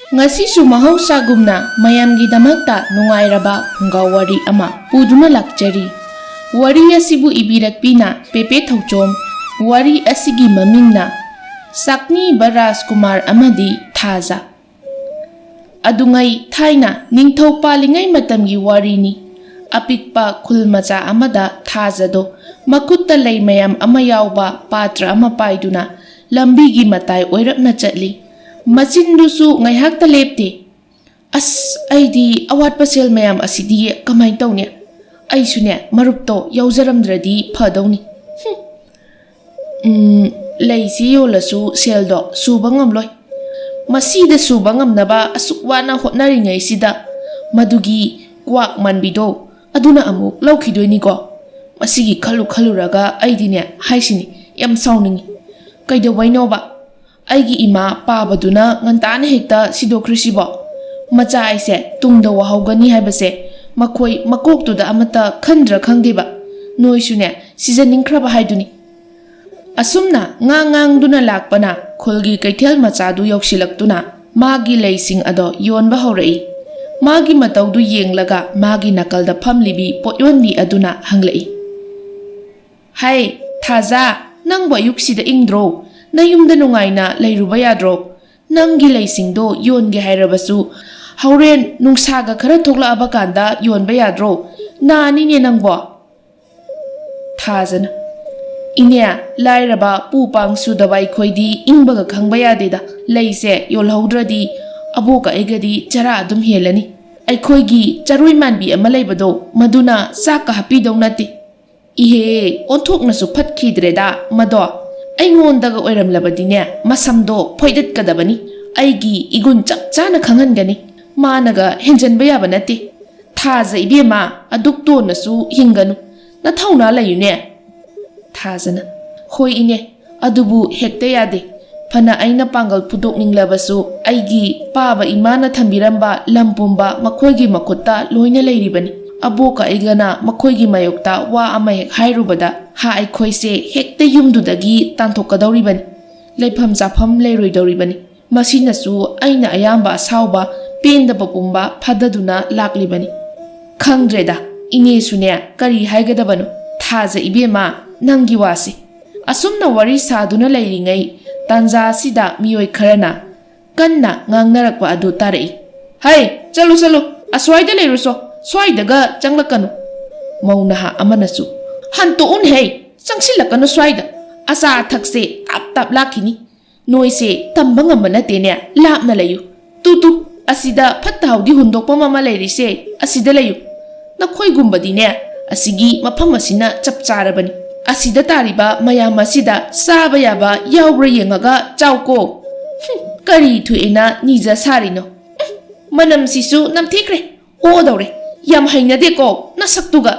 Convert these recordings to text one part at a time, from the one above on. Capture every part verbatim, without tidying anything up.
ꯉꯁꯤꯁꯨ ꯃꯍꯧꯁꯥꯒꯨꯝꯅ ꯃꯌꯥꯝꯒꯤꯗꯃꯛꯇ ꯅꯨꯡꯉꯥꯏꯔꯕ ꯐꯨꯡꯒꯥ ꯋꯥꯔꯤ ꯑꯃ ꯄꯨꯗꯨꯅ ꯂꯥꯛꯆꯔꯤ꯫ ꯋꯥꯔꯤ ꯑꯁꯤꯕꯨ ꯏꯕꯤꯔꯛꯄꯤꯅ ꯄꯦꯄꯦ ꯊꯧꯆꯣꯝ, ꯋꯥꯔꯤ ꯑꯁꯤꯒꯤ ꯃꯃꯤꯡꯅ ꯁꯛꯅꯤꯕ ꯔꯥꯖꯀꯨꯃꯥꯔ ꯑꯃꯗꯤ ꯊꯥꯖ꯫ ꯑꯗꯨꯉꯩ ꯊꯥꯏꯅ ꯅꯤꯡꯊꯧ ꯄꯥꯜꯂꯤꯉꯩ ꯃꯇꯝꯒꯤ ꯋꯥꯔꯤꯅꯤ꯫ ꯑꯄꯤꯛꯄ ꯈꯨꯜ ꯃꯆꯥ ꯑꯃꯗ ꯊꯥꯖꯗꯣ ꯃꯈꯨꯠꯇ ꯂꯩ ꯃꯌꯥꯝ ꯑꯃ ꯌꯥꯎꯕ ꯄꯥꯇ꯭ꯔ ꯑꯃ ꯄꯥꯏꯗꯨꯅ ꯂꯝꯕꯤꯒꯤ ꯃꯇꯥꯏ ꯑꯣꯏꯔꯞꯅ ꯆꯠꯂꯤ꯫ ꯃꯆꯤꯟꯗꯨꯁꯨ ꯉꯥꯏꯍꯥꯛꯇ ꯂꯦꯞꯇꯦ꯫ "ꯑꯁ, ꯑꯩꯗꯤ ꯑꯋꯥꯠꯄ ꯁꯦꯜ ꯃꯌꯥꯝ ꯑꯁꯤꯗꯤ ꯀꯃꯥꯏꯅ ꯇꯧꯅꯤ? ꯑꯩꯁꯨꯅꯦ ꯃꯔꯨꯞꯇꯣ ꯌꯥꯎꯖꯔꯝꯗ꯭ꯔꯗꯤ ꯐꯗꯧꯅꯤ꯫ ꯍꯨꯝ꯫ ꯎꯝ, ꯂꯩꯁꯤ ꯌꯣꯜꯂꯁꯨ ꯁꯦꯜꯗꯣ ꯁꯨꯕ ꯉꯝꯂꯣꯏ꯫ ꯃꯁꯤꯗ ꯁꯨꯕ ꯉꯝꯅꯕ ꯑꯁꯨꯛ ꯋꯥꯅ ꯍꯣꯠꯅꯔꯤꯉꯩꯁꯤꯗ ꯃꯗꯨꯒꯤ ꯀ꯭ꯋꯥꯛ ꯃꯥꯟꯕꯤꯗꯣ ꯑꯗꯨꯅ ꯑꯃꯨꯛ ꯂꯧꯈꯤꯗꯣꯏꯅꯤꯀꯣ꯫ ꯃꯁꯤꯒꯤ ꯈꯜꯂꯨ ꯈꯜꯂꯨꯔꯒ ꯑꯩꯗꯤꯅꯦ ꯍꯥꯏꯁꯤꯅꯤ, ꯌꯥꯝ ꯁꯥꯎꯅꯤꯡꯉꯤ꯫ ꯀꯩꯗꯧꯕꯩꯅꯣꯕ? ꯑꯩꯒꯤ ꯏꯃꯥ ꯄꯥꯕꯗꯨꯅ ꯉꯟꯇꯥꯅ ꯍꯦꯛꯇ ꯁꯤꯗꯣꯛꯈ꯭ꯔꯤꯁꯤꯕꯣ? ꯃꯆꯥ ꯑꯩꯁꯦ ꯇꯨꯡꯗ ꯋꯥꯍꯧꯒꯅꯤ ꯍꯥꯏꯕꯁꯦ ꯃꯈꯣꯏ ꯃꯀꯣꯛꯇꯨꯗ ꯑꯃꯠꯇ ꯈꯟꯗ꯭ꯔꯥ ꯈꯪꯗꯦꯕ꯫ ꯅꯣꯏꯁꯨꯅꯦ ꯁꯤꯖꯅꯤꯡꯈ꯭ꯔꯕ ꯍꯥꯏꯗꯨꯅꯤ"꯫ ꯑꯁꯨꯝꯅ ꯉꯥꯡ ꯉꯥꯡꯗꯨꯅ ꯂꯥꯛꯄꯅ ꯈꯨꯜꯒꯤ ꯀꯩꯊꯦꯜ ꯃꯆꯥꯗꯨ ꯌꯧꯁꯤꯜꯂꯛꯇꯨꯅ ꯃꯥꯒꯤ ꯂꯩꯁꯤꯡ ꯑꯗꯣ ꯌꯣꯟꯕ ꯍꯧꯔꯛꯏ꯫ ꯃꯥꯒꯤ ꯃꯇꯧꯗꯨ ꯌꯦꯡꯂꯒ ꯃꯥꯒꯤ ꯅꯥꯀꯜꯗ ꯐꯝꯂꯤꯕꯤ ꯄꯣꯠꯌꯣꯟꯕꯤ ꯑꯗꯨꯅ ꯍꯪꯂꯛꯏ, "ꯍꯩ, ꯊꯥꯖ, ꯅꯪꯕꯨ ꯑꯌꯨꯛꯁꯤꯗ ꯏꯪꯗ꯭ꯔꯣ? ꯅꯌꯨꯝꯗ ꯅꯨꯡꯉꯥꯏꯅ ꯂꯩꯔꯨꯕ ꯌꯥꯗ꯭ꯔꯣ? ꯅꯪꯒꯤ ꯂꯩꯁꯤꯡꯗꯣ ꯌꯣꯟꯒꯦ ꯍꯥꯏꯔꯕꯁꯨ ꯍꯣꯔꯦꯟ ꯅꯨꯡꯁꯥꯒ ꯈꯔ ꯊꯣꯛꯂꯛꯑꯕ ꯀꯥꯟꯗ ꯌꯣꯟꯕ ꯌꯥꯗ꯭ꯔꯣ? ꯅꯥꯅꯤꯅꯦ ꯅꯪꯕꯣ"꯫ ꯊꯥꯖꯅ, "ꯏꯅꯦ, ꯂꯥꯏꯔꯕ ꯄꯨ ꯄꯥꯡ ꯁꯨꯗꯕ ꯑꯩꯈꯣꯏꯗꯤ ꯏꯪꯕꯒ ꯈꯪꯕ ꯌꯥꯗꯦꯗ꯫ ꯂꯩꯁꯦ ꯌꯣꯜꯍꯧꯗ꯭ꯔꯗꯤ ꯑꯕꯣꯛꯀ ꯑꯩꯒꯗꯤ ꯆꯔꯥ ꯑꯗꯨꯝ ꯍꯦꯜꯂꯅꯤ꯫ ꯑꯩꯈꯣꯏꯒꯤ ꯆꯔꯣꯏ ꯃꯥꯟꯕꯤ ꯑꯃ ꯂꯩꯕꯗꯣ, ꯃꯗꯨꯅ ꯆꯥꯛꯀ ꯍꯥꯞꯄꯤꯗꯧ ꯅꯠꯇꯦ"꯫ "ꯏꯍꯦ, ꯑꯣꯟꯊꯣꯛꯅꯁꯨ ꯐꯠꯈꯤꯗ꯭ꯔꯦꯗ ꯃꯗꯣ꯫ ꯑꯩꯉꯣꯟꯗꯒ ꯑꯣꯏꯔꯝꯂꯕꯗꯤꯅꯦ, ꯃꯁꯝꯗꯣ ꯐꯣꯏꯗꯠꯀꯗꯕꯅꯤ꯫ ꯑꯩꯒꯤ ꯏꯒꯨꯟ ꯆꯞ ꯆꯥꯅ ꯈꯪꯍꯟꯒꯅꯤ꯫ ꯃꯥꯅꯒ ꯍꯦꯟꯖꯟꯕ ꯌꯥꯕ ꯅꯠꯇꯦ꯫ ꯊꯥꯖ ꯏꯕꯦꯝꯃ, ꯑꯗꯨꯛ ꯇꯣꯟꯅꯁꯨ ꯍꯤꯡꯒꯅꯨ꯫ ꯅꯊꯧꯅꯥ ꯂꯩꯌꯨꯅꯦ"꯫ ꯊꯥꯖꯅ, "ꯍꯣꯏ ꯏꯅꯦ, ꯑꯗꯨꯕꯨ ꯍꯦꯛꯇ ꯌꯥꯗꯦ꯫ ꯐꯅ ꯑꯩꯅ ꯄꯥꯡꯒꯜ ꯐꯨꯗꯣꯛꯅꯤꯡꯂꯕꯁꯨ ꯑꯩꯒꯤ ꯄꯥꯕ ꯏꯃꯥꯅ ꯊꯝꯕꯤꯔꯝꯕ ꯂꯝ ꯄꯨꯝꯕ ꯃꯈꯣꯏꯒꯤ ꯃꯈꯨꯠꯇ ꯂꯣꯏꯅ ꯂꯩꯔꯤꯕꯅꯤ꯫ ꯑꯕꯣꯛꯀ ꯑꯩꯒꯅ ꯃꯈꯣꯏꯒꯤ ꯃꯥꯌꯣꯛꯇ ꯋꯥ ꯑꯃ ꯍꯦꯛ ꯍꯥꯏꯔꯨꯕꯗ ꯍꯥ ꯑꯩꯈꯣꯏꯁꯦ ꯍꯦꯛꯇ ꯌꯨꯝꯗꯨꯗꯒꯤ ꯇꯥꯟꯊꯣꯛꯀꯗꯧꯔꯤꯕꯅꯤ꯫ ꯂꯩꯐꯝ ꯆꯥꯐꯝ ꯂꯩꯔꯣꯏꯗꯧꯔꯤꯕꯅꯤ"꯫ ꯃꯁꯤꯅꯁꯨ ꯑꯩꯅ ꯑꯌꯥꯝꯕ ꯑꯁꯥꯎꯕ, ꯄꯦꯟꯗꯕ ꯄꯨꯝꯕ ꯐꯥꯗꯗꯨꯅ ꯂꯥꯛꯂꯤꯕꯅꯤ꯫ ꯈꯪꯗ꯭ꯔꯦꯗ, ꯏꯅꯦꯁꯨꯅꯦ ꯀꯔꯤ ꯍꯥꯏꯒꯗꯕꯅꯣ꯫ ꯊꯥꯖ ꯏꯕꯦꯝꯃ, ꯅꯪꯒꯤ ꯋꯥꯁꯤ꯫ ꯑꯁꯨꯝꯅ ꯋꯥꯔꯤ ꯁꯥꯗꯨꯅ ꯂꯩꯔꯤꯉꯩ ꯇꯥꯟꯖꯥ ꯑꯁꯤꯗ ꯃꯤꯑꯣꯏ ꯈꯔꯅ ꯀꯟꯅ ꯉꯥꯡꯅꯔꯛꯄ ꯑꯗꯨ ꯇꯥꯔꯛꯏ꯫ "ꯍꯩ, ꯆꯠꯂꯨ, ꯆꯠꯂꯨ, ꯑꯁ꯭ꯋꯥꯏꯗ ꯂꯩꯔꯨꯁꯣ, ꯁ꯭ꯋꯥꯏꯗꯒ ꯆꯪꯂꯛꯀꯅꯨ"꯫ ꯃꯧ ꯅꯍꯥ ꯑꯃꯅꯁꯨ, "ꯍꯟꯇꯣꯛꯎꯅꯦ ꯍꯩ, ꯆꯪꯁꯤꯜꯂꯛꯀꯅꯨ ꯁ꯭ꯋꯥꯏꯗ, ꯑꯆꯥ ꯑꯊꯛꯁꯦ ꯇꯞ ꯇꯞ ꯂꯥꯛꯈꯤꯅꯤ꯫ ꯅꯣꯏꯁꯦ ꯇꯝꯕ ꯉꯝꯕ ꯅꯠꯇꯦꯅꯦ, ꯂꯥꯞꯅ ꯂꯩꯌꯨ꯫ ꯇꯨ ꯇꯨ, ꯑꯁꯤꯗ ꯐꯠꯇ ꯍꯥꯎꯗꯤ ꯍꯨꯟꯗꯣꯛꯐꯝ ꯑꯃ ꯂꯩꯔꯤꯁꯦ, ꯑꯁꯤꯗ ꯂꯩꯌꯨ꯫ ꯅꯈꯣꯏꯒꯨꯝꯕꯗꯤꯅꯦ, ꯑꯁꯤꯒꯤ ꯃꯐꯝ ꯑꯁꯤꯅ ꯆꯞ ꯆꯥꯔꯕꯅꯤ꯫ ꯑꯁꯤꯗ ꯇꯥꯔꯤꯕ ꯃꯌꯥꯝ ꯑꯁꯤꯗ ꯆꯥꯕ ꯌꯥꯕ ꯌꯥꯎꯕ꯭ꯔꯥ ꯌꯦꯡꯉꯒ ꯆꯥꯎꯀꯣ꯫ ꯍꯨꯝ, ꯀꯔꯤ ꯊꯣꯛꯑꯦꯅ ꯅꯤꯖ ꯁꯥꯔꯤꯅꯣ? ꯎꯝ, ꯃꯅꯝꯁꯤꯁꯨ ꯅꯝꯊꯤꯈ꯭ꯔꯦ꯫ ꯑꯣꯗꯧꯔꯦ꯫ ꯌꯥꯝ ꯍꯩꯅꯗꯦꯀꯣ ꯅꯁꯛꯇꯨꯒ"꯫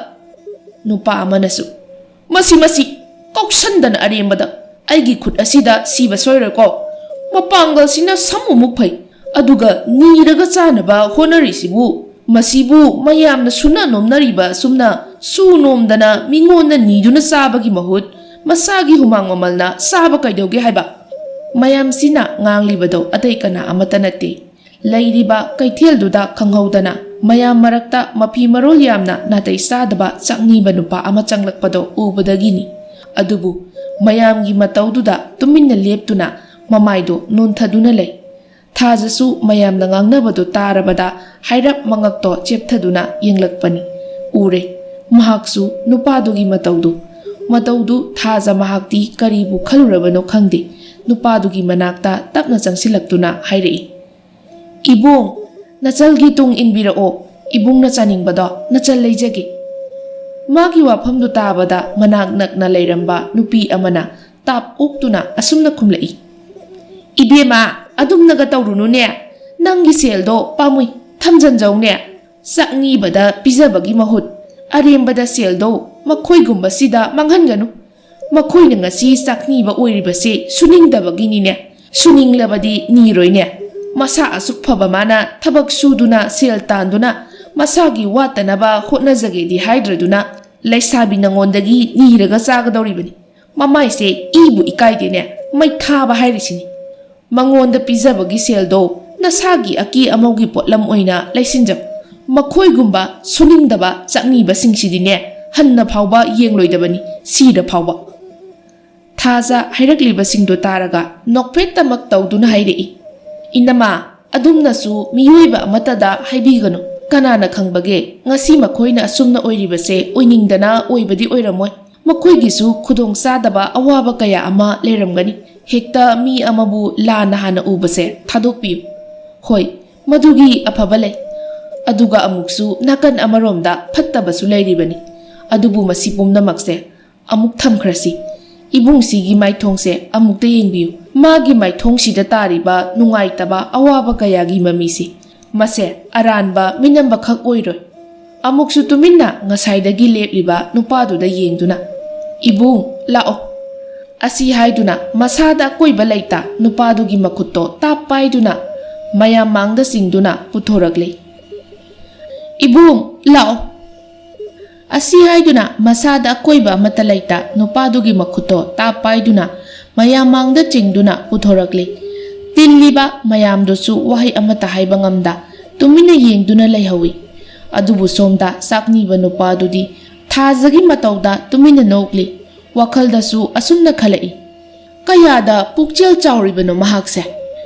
ꯅꯨꯄꯥ ꯑꯃꯅꯁꯨ, "ꯃꯁꯤ, ꯃꯁꯤ, ꯀꯧꯁꯟꯗꯅ ꯑꯔꯦꯝꯕꯗ꯫ ꯑꯩꯒꯤ ꯈꯨꯠ ꯑꯁꯤꯗ ꯁꯤꯕ ꯁꯣꯏꯔꯣꯏꯀꯣ꯫ ꯃꯄꯥꯡꯒꯜꯁꯤꯅ ꯁꯃꯨꯃꯨꯛ ꯐꯩ꯫ ꯑꯗꯨꯒ ꯅꯤꯔꯒ ꯆꯥꯅꯕ ꯍꯣꯠꯅꯔꯤꯁꯤꯕꯨ, ꯃꯁꯤꯕꯨ ꯃꯌꯥꯝꯅ ꯁꯨꯅ ꯅꯣꯝꯅꯔꯤꯕ ꯑꯁꯨꯝꯅ ꯁꯨ ꯅꯣꯝꯗꯅ ꯃꯤꯉꯣꯟꯗ ꯅꯤꯗꯨꯅ ꯆꯥꯕꯒꯤ ꯃꯍꯨꯠ ꯃꯁꯥꯒꯤ ꯍꯨꯃꯥꯡ ꯃꯃꯜꯅ ꯆꯥꯕ ꯀꯩꯗꯧꯒꯦ ꯍꯥꯏꯕ?" ꯃꯌꯥꯝꯁꯤꯅ ꯉꯥꯡꯂꯤꯕꯗꯣ ꯑꯇꯩ ꯀꯅꯥ ꯑꯃꯠꯇ ꯅꯠꯇꯦ꯫ ꯂꯩꯔꯤꯕ ꯀꯩꯊꯦꯜꯗꯨꯗ ꯈꯪꯍꯧꯗꯅ ꯃꯌꯥꯝ ꯃꯔꯛꯇ ꯃꯐꯤ ꯃꯔꯣꯜ ꯌꯥꯝꯅ ꯅꯥꯇꯩ ꯆꯥꯗꯕ ꯆꯥꯛꯅꯤꯕ ꯅꯨꯄꯥ ꯑꯃ ꯆꯪꯂꯛꯄꯗꯣ ꯎꯕꯗꯒꯤꯅꯤ꯫ ꯑꯗꯨꯕꯨ ꯃꯌꯥꯝꯒꯤ ꯃꯇꯧꯗꯨꯗ ꯇꯨꯃꯤꯟꯅ ꯂꯦꯞꯇꯨꯅ ꯃꯃꯥꯏꯗꯣ ꯅꯣꯟꯊꯗꯨꯅ ꯂꯩ꯫ ꯊꯥꯖꯁꯨ ꯃꯌꯥꯝꯅ ꯉꯥꯡꯅꯕꯗꯨ ꯇꯥꯔꯕꯗ ꯍꯥꯏꯔꯞ ꯃꯉꯛꯇꯣ ꯆꯦꯞꯊꯗꯨꯅ ꯌꯦꯡꯂꯛꯄꯅꯤ꯫ ꯎꯔꯦ ꯃꯍꯥꯛꯁꯨ ꯅꯨꯄꯥꯗꯨꯒꯤ ꯃꯇꯧꯗꯨ꯫ ꯃꯇꯧꯗꯨ ꯊꯥꯖ ꯃꯍꯥꯛꯇꯤ ꯀꯔꯤꯕꯨ ꯈꯜꯂꯨꯔꯕꯅꯣ ꯈꯪꯗꯦ, ꯅꯨꯄꯥꯗꯨꯒꯤ ꯃꯅꯥꯛꯇ ꯇꯞꯅ ꯆꯪꯁꯤꯜꯂꯛꯇꯨꯅ ꯍꯥꯏꯔꯛꯏ, "ꯏꯕꯨꯡ, ꯅꯆꯜꯒꯤ ꯇꯨꯡ ꯏꯟꯕꯤꯔꯛꯑꯣ, ꯏꯕꯨꯡꯅ ꯆꯥꯅꯤꯡꯕꯗꯣ ꯅꯆꯜ ꯂꯩꯖꯒꯦ"꯫ ꯃꯥꯒꯤ ꯋꯥꯐꯝꯗꯨ ꯇꯥꯕꯗ ꯃꯅꯥꯛ ꯅꯛꯅ ꯂꯩꯔꯝꯕ ꯅꯨꯄꯤ ꯑꯃꯅ ꯇꯥꯞ ꯑꯣꯛꯇꯨꯅ ꯑꯁꯨꯝꯅ ꯈꯨꯝꯂꯛꯏ, "ꯏꯕꯦꯝꯃ, ꯑꯗꯨꯝꯅꯒ ꯇꯧꯔꯨꯅꯨꯅꯦ, ꯅꯪꯒꯤ ꯁꯦꯜꯗꯣ ꯄꯥꯝꯃꯨꯏ, ꯊꯝꯖꯟꯖꯧꯅꯦ꯫ ꯆꯥꯛꯅꯤꯕꯗ ꯄꯤꯖꯕꯒꯤ ꯃꯍꯨꯠ ꯑꯔꯦꯝꯕꯗ ꯁꯦꯜꯗꯣ ꯃꯈꯣꯏꯒꯨꯝꯕꯁꯤꯗ ꯃꯥꯡꯍꯟꯒꯅꯨ꯫ ꯃꯈꯣꯏꯅ ꯉꯁꯤ ꯆꯥꯛꯅꯤꯕ ꯑꯣꯏꯔꯤꯕꯁꯤ ꯁꯨꯅꯤꯡꯗꯕꯒꯤꯅꯤꯅꯦ꯫ ꯁꯨꯅꯤꯡꯂꯕꯗꯤ ꯅꯤꯔꯣꯏꯅꯦ꯫ ꯃꯁꯥ ꯑꯁꯨꯛ ꯐꯕ ꯃꯥꯅ ꯊꯕꯛ ꯁꯨꯗꯨꯅ ꯁꯦꯜ ꯇꯥꯟꯗꯨꯅ ꯃꯁꯥꯒꯤ ꯋꯥꯠꯇꯅꯕ ꯍꯣꯠꯅꯖꯒꯦꯗꯤ ꯍꯥꯏꯗ꯭ꯔꯗꯨꯅ ꯂꯩꯁꯥꯕꯤ ꯅꯉꯣꯟꯗꯒꯤ ꯅꯤꯔꯒ ꯆꯥꯒꯗꯧꯔꯤꯕꯅꯤ꯫ ꯃꯃꯥꯏꯁꯦ ꯏꯕꯨ ꯏꯀꯥꯏꯗꯦꯅꯦ, ꯃꯩ ꯊꯥꯕ ꯍꯥꯏꯔꯤꯁꯤꯅꯤ"꯫ ꯃꯉꯣꯟꯗ ꯄꯤꯖꯕꯒꯤ ꯁꯦꯜꯗꯣ ꯅꯁꯥꯒꯤ ꯑꯀꯦ ꯑꯃꯧꯒꯤ ꯄꯣꯠꯂꯝ ꯑꯣꯏꯅ ꯂꯩꯁꯤꯟꯖꯧ꯫ ꯃꯈꯣꯏꯒꯨꯝꯕ ꯁꯨꯅꯤꯡꯗꯕ ꯆꯥꯛꯅꯤꯕꯁꯤꯡꯁꯤꯗꯤꯅꯦ, ꯍꯟꯅ ꯐꯥꯎꯕ ꯌꯦꯡꯂꯣꯏꯗꯕꯅꯤ, ꯁꯤꯔ ꯐꯥꯎꯕ꯫ ꯊꯥꯖ ꯍꯥꯏꯔꯛꯂꯤꯕꯁꯤꯡꯗꯨ ꯇꯥꯔꯒ ꯅꯣꯛꯐꯦꯠꯇꯃꯛ ꯇꯧꯗꯨꯅ ꯍꯥꯏꯔꯛꯏ, "ꯏꯅꯃꯥ, ꯑꯗꯨꯝꯅꯁꯨ ꯃꯤꯑꯣꯏꯕ ꯑꯃꯠꯇꯗ ꯍꯥꯏꯕꯤꯒꯅꯨ꯫ ꯀꯅꯥꯅ ꯈꯪꯕꯒꯦ, ꯉꯁꯤ ꯃꯈꯣꯏꯅ ꯑꯁꯨꯝꯅ ꯑꯣꯏꯔꯤꯕꯁꯦ ꯑꯣꯏꯅꯤꯡꯗꯅ ꯑꯣꯏꯕꯗꯤ ꯑꯣꯏꯔꯝꯃꯣꯏ꯫ ꯃꯈꯣꯏꯒꯤꯁꯨ ꯈꯨꯗꯣꯡꯆꯥꯗꯕ ꯑꯋꯥꯕ ꯀꯌꯥ ꯑꯃ ꯂꯩꯔꯝꯒꯅꯤ꯫ ꯍꯦꯛꯇ ꯃꯤ ꯑꯃꯕꯨ ꯂꯥꯟꯅ ꯍꯥꯟꯅ ꯎꯕꯁꯦ ꯊꯥꯗꯣꯛꯄꯤꯌꯨ꯫ ꯍꯣꯏ, ꯃꯗꯨꯒꯤ ꯑꯐꯕ ꯂꯩ꯫ ꯑꯗꯨꯒ ꯑꯃꯨꯛꯁꯨ ꯅꯥꯀꯟ ꯑꯃꯔꯣꯝꯗ ꯐꯠꯇꯕꯁꯨ ꯂꯩꯔꯤꯕꯅꯤ꯫ ꯑꯗꯨꯕꯨ ꯃꯁꯤ ꯄꯨꯝꯅꯃꯛꯁꯦ ꯑꯃꯨꯛ ꯊꯝꯈ꯭ꯔꯁꯤ꯫ ꯏꯕꯨꯡꯁꯤꯒꯤ ꯃꯥꯏꯊꯣꯡꯁꯦ ꯑꯃꯨꯛꯇ ꯌꯦꯡꯕꯤꯌꯨ꯫ ꯃꯥꯒꯤ ꯃꯥꯏꯊꯣꯡꯁꯤꯗ ꯇꯥꯔꯤꯕ ꯅꯨꯡꯉꯥꯏꯇꯕ ꯑꯋꯥꯕ ꯀꯌꯥꯒꯤ ꯃꯃꯤꯁꯤ꯫ ꯃꯁꯦ ꯑꯔꯥꯟꯕ ꯃꯤꯅꯝꯕꯈꯛ ꯑꯣꯏꯔꯣꯏ꯫" ꯑꯃꯨꯛꯁꯨ ꯇꯨꯃꯤꯟꯅ ꯉꯁꯥꯏꯗꯒꯤ ꯂꯦꯞꯂꯤꯕ ꯅꯨꯄꯥꯗꯨꯗ ꯌꯦꯡꯗꯨꯅ, "ꯏꯕꯨꯡ, ꯂꯥꯛꯑꯣ꯫" ꯑꯁꯤ ꯍꯥꯏꯗꯨꯅ ꯃꯁꯥꯗ ꯑꯀꯣꯏꯕ ꯂꯩꯇ ꯅꯨꯄꯥꯗꯨꯒꯤ ꯃꯈꯨꯠꯇꯣ ꯇꯥꯞ ꯄꯥꯏꯗꯨꯅ ꯃꯌꯥꯝ ꯃꯥꯡꯗ ꯆꯤꯡꯗꯨꯅ ꯄꯨꯊꯣꯔꯛꯂꯦ꯫ "ꯏꯕꯨꯡ, ꯂꯥꯛꯑꯣ꯫" ꯑꯁꯤ ꯍꯥꯏꯗꯨꯅ ꯃꯁꯥꯗ ꯑꯀꯣꯏꯕ ꯑꯃꯠꯇ ꯂꯩꯇ ꯅꯨꯄꯥꯗꯨꯒꯤ ꯃꯈꯨꯠꯇꯣ ꯇꯥꯞ ꯄꯥꯏꯗꯨꯅ ꯃꯌꯥꯝ ꯃꯥꯡꯗ ꯆꯤꯡꯗꯨꯅ ꯄꯨꯊꯣꯔꯛꯂꯤ꯫ ꯇꯤꯜꯂꯤꯕ ꯃꯌꯥꯝꯗꯨꯁꯨ ꯋꯥꯍꯩ ꯑꯃꯠꯇ ꯍꯥꯏꯕ ꯉꯝꯗ ꯇꯨꯃꯤꯟꯅ ꯌꯦꯡꯗꯨꯅ ꯂꯩꯍꯧꯏ꯫ ꯑꯗꯨꯕꯨ ꯁꯣꯝꯗ ꯆꯥꯛꯅꯤꯕ ꯅꯨꯄꯥꯗꯨꯗꯤ ꯊꯥꯖꯒꯤ ꯃꯇꯧꯗ ꯇꯨꯃꯤꯟꯅ ꯅꯣꯛꯂꯤ꯫ ꯋꯥꯈꯜꯗꯁꯨ ꯑꯁꯨꯝꯅ ꯈꯜꯂꯛꯏ, "ꯀꯌꯥꯗ ꯄꯨꯛꯆꯦꯜ ꯆꯥꯎꯔꯤꯕꯅꯣ ꯃꯍꯥꯛꯁꯦ!"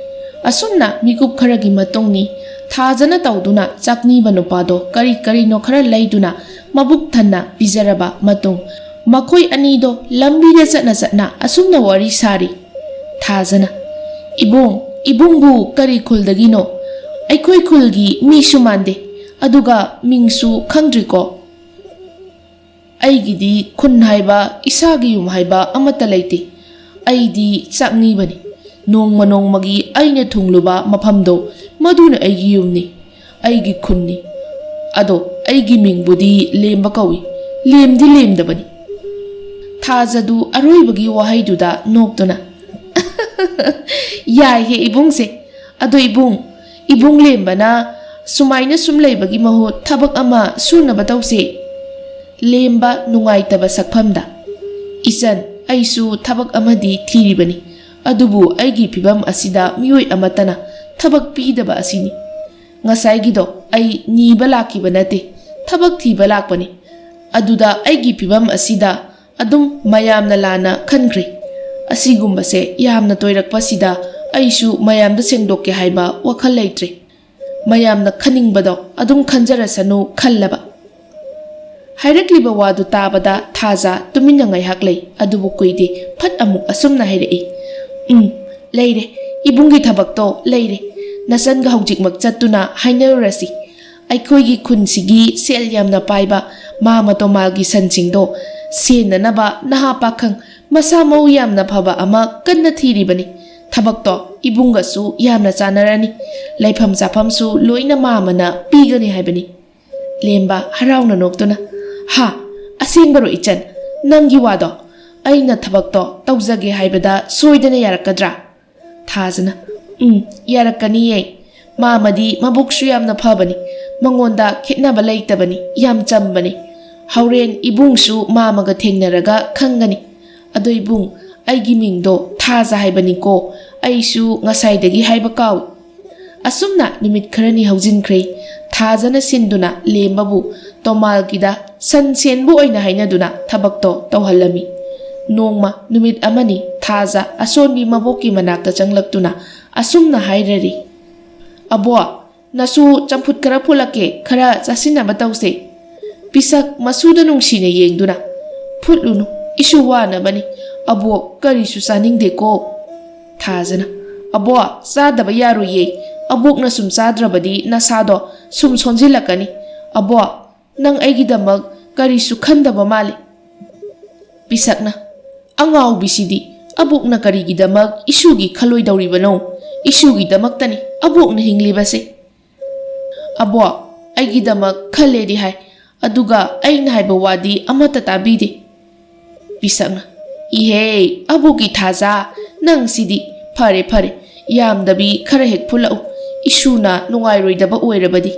ꯑꯁꯨꯝꯅ ꯃꯤꯀꯨꯞ ꯈꯔꯒꯤ ꯃꯇꯨꯡꯅꯤ꯫ ꯊꯥꯖꯅ ꯇꯧꯗꯨꯅ ꯆꯥꯛꯅꯤꯕ ꯅꯨꯄꯥꯗꯣ ꯀꯔꯤ ꯀꯔꯤꯅꯣ ꯈꯔ ꯂꯩꯗꯨꯅ ꯃꯕꯨꯛ ꯊꯟꯅ ꯄꯤꯖꯔꯕ ꯃꯇꯨꯡ, ꯃꯈꯣꯏ ꯑꯅꯤꯗꯣ ꯂꯝꯕꯤꯗ ꯆꯠꯅ ꯆꯠꯅ ꯑꯁꯨꯝꯅ ꯋꯥꯔꯤ ꯁꯥꯔꯤ꯫ ꯊꯥꯖꯅ, "ꯏꯕꯨꯡ, ꯏꯕꯨꯡꯕꯨ ꯀꯔꯤ ꯈꯨꯜꯗꯒꯤꯅꯣ? ꯑꯩꯈꯣꯏ ꯈꯨꯜꯒꯤ ꯃꯤꯁꯨ ꯃꯥꯟꯗꯦ, ꯑꯗꯨꯒ ꯃꯤꯡꯁꯨ ꯈꯪꯗ꯭ꯔꯤꯀꯣ?" "ꯑꯩꯒꯤꯗꯤ ꯈꯨꯟ ꯍꯥꯏꯕ, ꯏꯁꯥꯒꯤ ꯌꯨꯝ ꯍꯥꯏꯕ ꯑꯃꯠꯇ ꯂꯩꯇꯦ꯫ ꯑꯩꯗꯤ ꯆꯥꯛꯅꯤꯕꯅꯤ꯫ ꯅꯣꯡꯃ ꯅꯣꯡꯃꯒꯤ ꯑꯩꯅ ꯊꯨꯡꯂꯨꯕ ꯃꯐꯝꯗꯣ, ꯃꯗꯨꯅ ꯑꯩꯒꯤ ꯌꯨꯝꯅꯤ, ꯑꯩꯒꯤ ꯈꯨꯟꯅꯤ꯫ ꯑꯗꯣ ꯑꯩꯒꯤ ꯃꯤꯡꯕꯨꯗꯤ ꯂꯦꯝꯕ ꯀꯧꯏ꯫ ꯂꯦꯝꯗꯤ ꯂꯦꯝꯗꯕꯅꯤ꯫" ꯊꯥꯖꯗꯨ ꯑꯔꯣꯏꯕꯒꯤ ꯋꯥꯍꯩꯗꯨꯗ ꯅꯣꯛꯇꯨꯅ, "ꯌꯥꯏꯍꯦ ꯏꯕꯨꯡꯁꯦ꯫ ꯑꯗꯣ ꯏꯕꯨꯡ, ꯏꯕꯨꯡ ꯂꯦꯝꯕꯅ ꯁꯨꯃꯥꯏꯅ ꯁꯨꯝ ꯂꯩꯕꯒꯤ ꯃꯍꯨꯠ ꯊꯕꯛ ꯑꯃ ꯁꯨꯅꯕ ꯇꯧꯁꯦ꯫" ꯂꯦꯝꯕ ꯅꯨꯡꯉꯥꯏꯇꯕ ꯁꯛꯐꯝꯗ, "ꯏꯆꯟ, ꯑꯩꯁꯨ ꯊꯕꯛ ꯑꯃꯗꯤ ꯊꯤꯔꯤꯕꯅꯤ꯫ ꯑꯗꯨꯕꯨ ꯑꯩꯒꯤ ꯐꯤꯚꯝ ꯑꯁꯤꯗ ꯃꯤꯑꯣꯏ ꯑꯃꯠꯇꯅ ꯊꯕꯛ ꯄꯤꯗꯕ ꯑꯁꯤꯅꯤ꯫ ꯉꯁꯥꯏꯒꯤꯗꯣ ꯑꯩ ꯅꯤꯕ ꯂꯥꯛꯈꯤꯕ ꯅꯠꯇꯦ, ꯊꯕꯛ ꯊꯤꯕ ꯂꯥꯛꯄꯅꯤ꯫ ꯑꯗꯨꯗ ꯑꯩꯒꯤ ꯐꯤꯚꯝ ꯑꯁꯤꯗ ꯑꯗꯨꯝ ꯃꯌꯥꯝꯅ ꯂꯥꯟꯅ ꯈꯟꯈ꯭ꯔꯦ꯫ ꯑꯁꯤꯒꯨꯝꯕꯁꯦ ꯌꯥꯝꯅ ꯇꯣꯏꯔꯛꯄꯁꯤꯗ ꯑꯩꯁꯨ ꯃꯌꯥꯝꯗ ꯁꯦꯡꯗꯣꯛꯀꯦ ꯍꯥꯏꯕ ꯋꯥꯈꯜ ꯂꯩꯇ꯭ꯔꯦ꯫ ꯃꯌꯥꯝꯅ ꯈꯟꯅꯤꯡꯕꯗꯣ ꯑꯗꯨꯝ ꯈꯟꯖꯔꯁꯅꯨ ꯈꯜꯂꯕ꯫ ꯍꯥꯏꯔꯛꯂꯤꯕ ꯋꯥꯗꯨ ꯇꯥꯕꯗ ꯊꯥꯖ ꯇꯨꯃꯤꯟꯅ ꯉꯥꯏꯍꯥꯛ ꯂꯩ, ꯑꯗꯨꯕꯨ ꯀꯨꯏꯗꯦ, ꯐꯠ ꯑꯃꯨꯛ ꯑꯁꯨꯝꯅ ꯍꯥꯏꯔꯛꯏ, "ꯎꯝ, ꯂꯩꯔꯦ, ꯏꯕꯨꯡꯒꯤ ꯊꯕꯛꯇꯣ ꯂꯩꯔꯦ꯫ ꯅꯆꯟꯒ ꯍꯧꯖꯤꯛꯃꯛ ꯆꯠꯇꯨꯅ ꯍꯥꯏꯅꯔꯨꯔꯁꯤ꯫ ꯑꯩꯈꯣꯏꯒꯤ ꯈꯨꯟꯁꯤꯒꯤ ꯁꯦꯜ ꯌꯥꯝꯅ ꯄꯥꯏꯕ ꯃꯥꯃ ꯇꯣꯃꯥꯜꯒꯤ ꯁꯟꯁꯤꯡꯗꯣ ꯁꯦꯟꯅꯅꯕ ꯅꯍꯥ ꯄꯥꯈꯪ ꯃꯁꯥ ꯃꯎ ꯌꯥꯝꯅ ꯐꯕ ꯑꯃ ꯀꯟꯅ ꯊꯤꯔꯤꯕꯅꯤ꯫ ꯊꯕꯛꯇꯣ ꯏꯕꯨꯡꯒꯁꯨ ꯌꯥꯝꯅ ꯆꯥꯟꯅꯔꯅꯤ꯫ ꯂꯩꯐꯝ ꯆꯥꯐꯝꯁꯨ ꯂꯣꯏꯅ ꯃꯥꯃꯅ ꯄꯤꯒꯅꯤ ꯍꯥꯏꯕꯅꯤ"꯫ ꯂꯦꯝꯕ ꯍꯔꯥꯎꯅ ꯅꯣꯛꯇꯨꯅ, "ꯍꯥ, ꯑꯁꯦꯡꯕꯔꯣ ꯏꯆꯟ? ꯅꯪꯒꯤ ꯋꯥꯗꯣ? ꯑꯩꯅ ꯊꯕꯛꯇꯣ ꯇꯧꯖꯒꯦ ꯍꯥꯏꯕꯗ ꯁꯣꯏꯗꯅ ꯌꯥꯔꯛꯀꯗ꯭ꯔꯥ?" ꯊꯥꯖꯅ, "ꯎꯝ, ꯌꯥꯔꯛꯀꯅꯤꯌꯦ꯫ ꯃꯥꯃꯗꯤ ꯃꯕꯨꯛꯁꯨ ꯌꯥꯝꯅ ꯐꯕꯅꯤ꯫ ꯃꯉꯣꯟꯗ ꯈꯦꯠꯅꯕ ꯂꯩꯇꯕꯅꯤ꯫ ꯌꯥꯝ ꯆꯝꯕꯅꯤ꯫ ꯍꯣꯔꯦꯟ ꯏꯕꯨꯡꯁꯨ ꯃꯥꯃꯒ ꯊꯦꯡꯅꯔꯒ ꯈꯪꯒꯅꯤ꯫ ꯑꯗꯣ ꯏꯕꯨꯡ, ꯑꯩꯒꯤ ꯃꯤꯡꯗꯣ ꯊꯥꯖ ꯍꯥꯏꯕꯅꯤꯀꯣ꯫ ꯑꯩꯁꯨ ꯉꯁꯥꯏꯗꯒꯤ ꯍꯥꯏꯕ ꯀꯥꯎꯏ"꯫ ꯑꯁꯨꯝꯅ ꯅꯨꯃꯤꯠ ꯈꯔꯅꯤ ꯍꯧꯖꯤꯟꯈ꯭ꯔꯦ꯫ ꯊꯥꯖꯅ ꯁꯤꯟꯗꯨꯅ ꯂꯦꯝꯕꯕꯨ ꯇꯣꯃꯥꯜꯒꯤꯗ ꯁꯟ ꯁꯦꯟꯕꯨ ꯑꯣꯏꯅ ꯍꯥꯏꯅꯗꯨꯅ ꯊꯕꯛꯇꯣ ꯇꯧꯍꯜꯂꯝꯃꯤ꯫ ꯅꯣꯡꯃ ꯅꯨꯃꯤꯠ ꯑꯃꯅꯤ ꯊꯥꯖ ꯑꯁꯣꯟꯕꯤ ꯃꯕꯣꯛꯀꯤ ꯃꯅꯥꯛꯇ ꯆꯪꯂꯛꯇꯨꯅ ꯑꯁꯨꯝꯅ ꯍꯥꯏꯔꯔꯤ, "ꯑꯕꯣꯛ, ꯅꯁꯨ ꯆꯝꯐꯨꯠ ꯈꯔ ꯐꯨꯠꯂꯛꯀꯦ, ꯈꯔ ꯆꯥꯁꯤꯟꯅꯕ ꯇꯧꯁꯦ"꯫ ꯄꯤꯁꯛ ꯃꯁꯨꯗ ꯅꯨꯡꯁꯤꯅ ꯌꯦꯡꯗꯨꯅ, "ꯐꯨꯠꯂꯨꯅꯨ, ꯏꯁꯨ ꯋꯥꯅꯕꯅꯤ꯫ ꯑꯕꯣꯛ ꯀꯔꯤꯁꯨ ꯆꯥꯅꯤꯡꯗꯦꯀꯣ"꯫ ꯊꯥꯖꯅ, "ꯑꯕꯣꯛ, ꯆꯥꯗꯕ ꯌꯥꯔꯣꯏꯌꯦ꯫ ꯑꯕꯣꯛꯅ ꯁꯨꯝ ꯆꯥꯗ꯭ꯔꯕꯗꯤ ꯅꯁꯥꯗꯣ ꯁꯨꯝ ꯁꯣꯟꯖꯤꯜꯂꯛꯀꯅꯤ꯫ ꯑꯕꯣꯛ, ꯅꯪ ꯑꯩꯒꯤꯗꯃꯛ ꯀꯔꯤꯁꯨ ꯈꯟꯗꯕ ꯃꯥꯜꯂꯤ"꯫ ꯄꯤꯁꯛꯅ, "ꯑꯉꯥꯎꯕꯤꯁꯤꯗꯤ, ꯑꯕꯣꯛꯅ ꯀꯔꯤꯒꯤꯗꯃꯛ ꯏꯁꯨꯒꯤ ꯈꯜꯂꯣꯏꯗꯧꯔꯤꯕꯅꯣ? ꯏꯁꯨꯒꯤꯗꯃꯛꯇꯅꯤ ꯑꯕꯣꯛꯅ ꯍꯤꯡꯂꯤꯕꯁꯦ"꯫ "ꯑꯕꯣꯛ, ꯑꯩꯒꯤꯗꯃꯛ ꯈꯜꯂꯦꯗꯤ ꯍꯥꯏ, ꯑꯗꯨꯒ ꯑꯩꯅ ꯍꯥꯏꯕ ꯋꯥꯗꯤ ꯑꯃꯠꯇ ꯇꯥꯕꯤꯗꯦ"꯫ ꯄꯤꯁꯛꯅ, "ꯏꯍꯦ, ꯑꯕꯣꯛꯀꯤ ꯊꯥꯖ, ꯅꯪ ꯁꯤꯗꯤ꯫ ꯐꯔꯦ, ꯐꯔꯦ, ꯌꯥꯝꯗꯕꯤ ꯈꯔ ꯍꯦꯛ ꯐꯨꯜꯂꯛꯎ, ꯏꯁꯨꯅ ꯅꯨꯡꯉꯥꯏꯔꯣꯏꯗꯕ ꯑꯣꯏꯔꯕꯗꯤ"꯫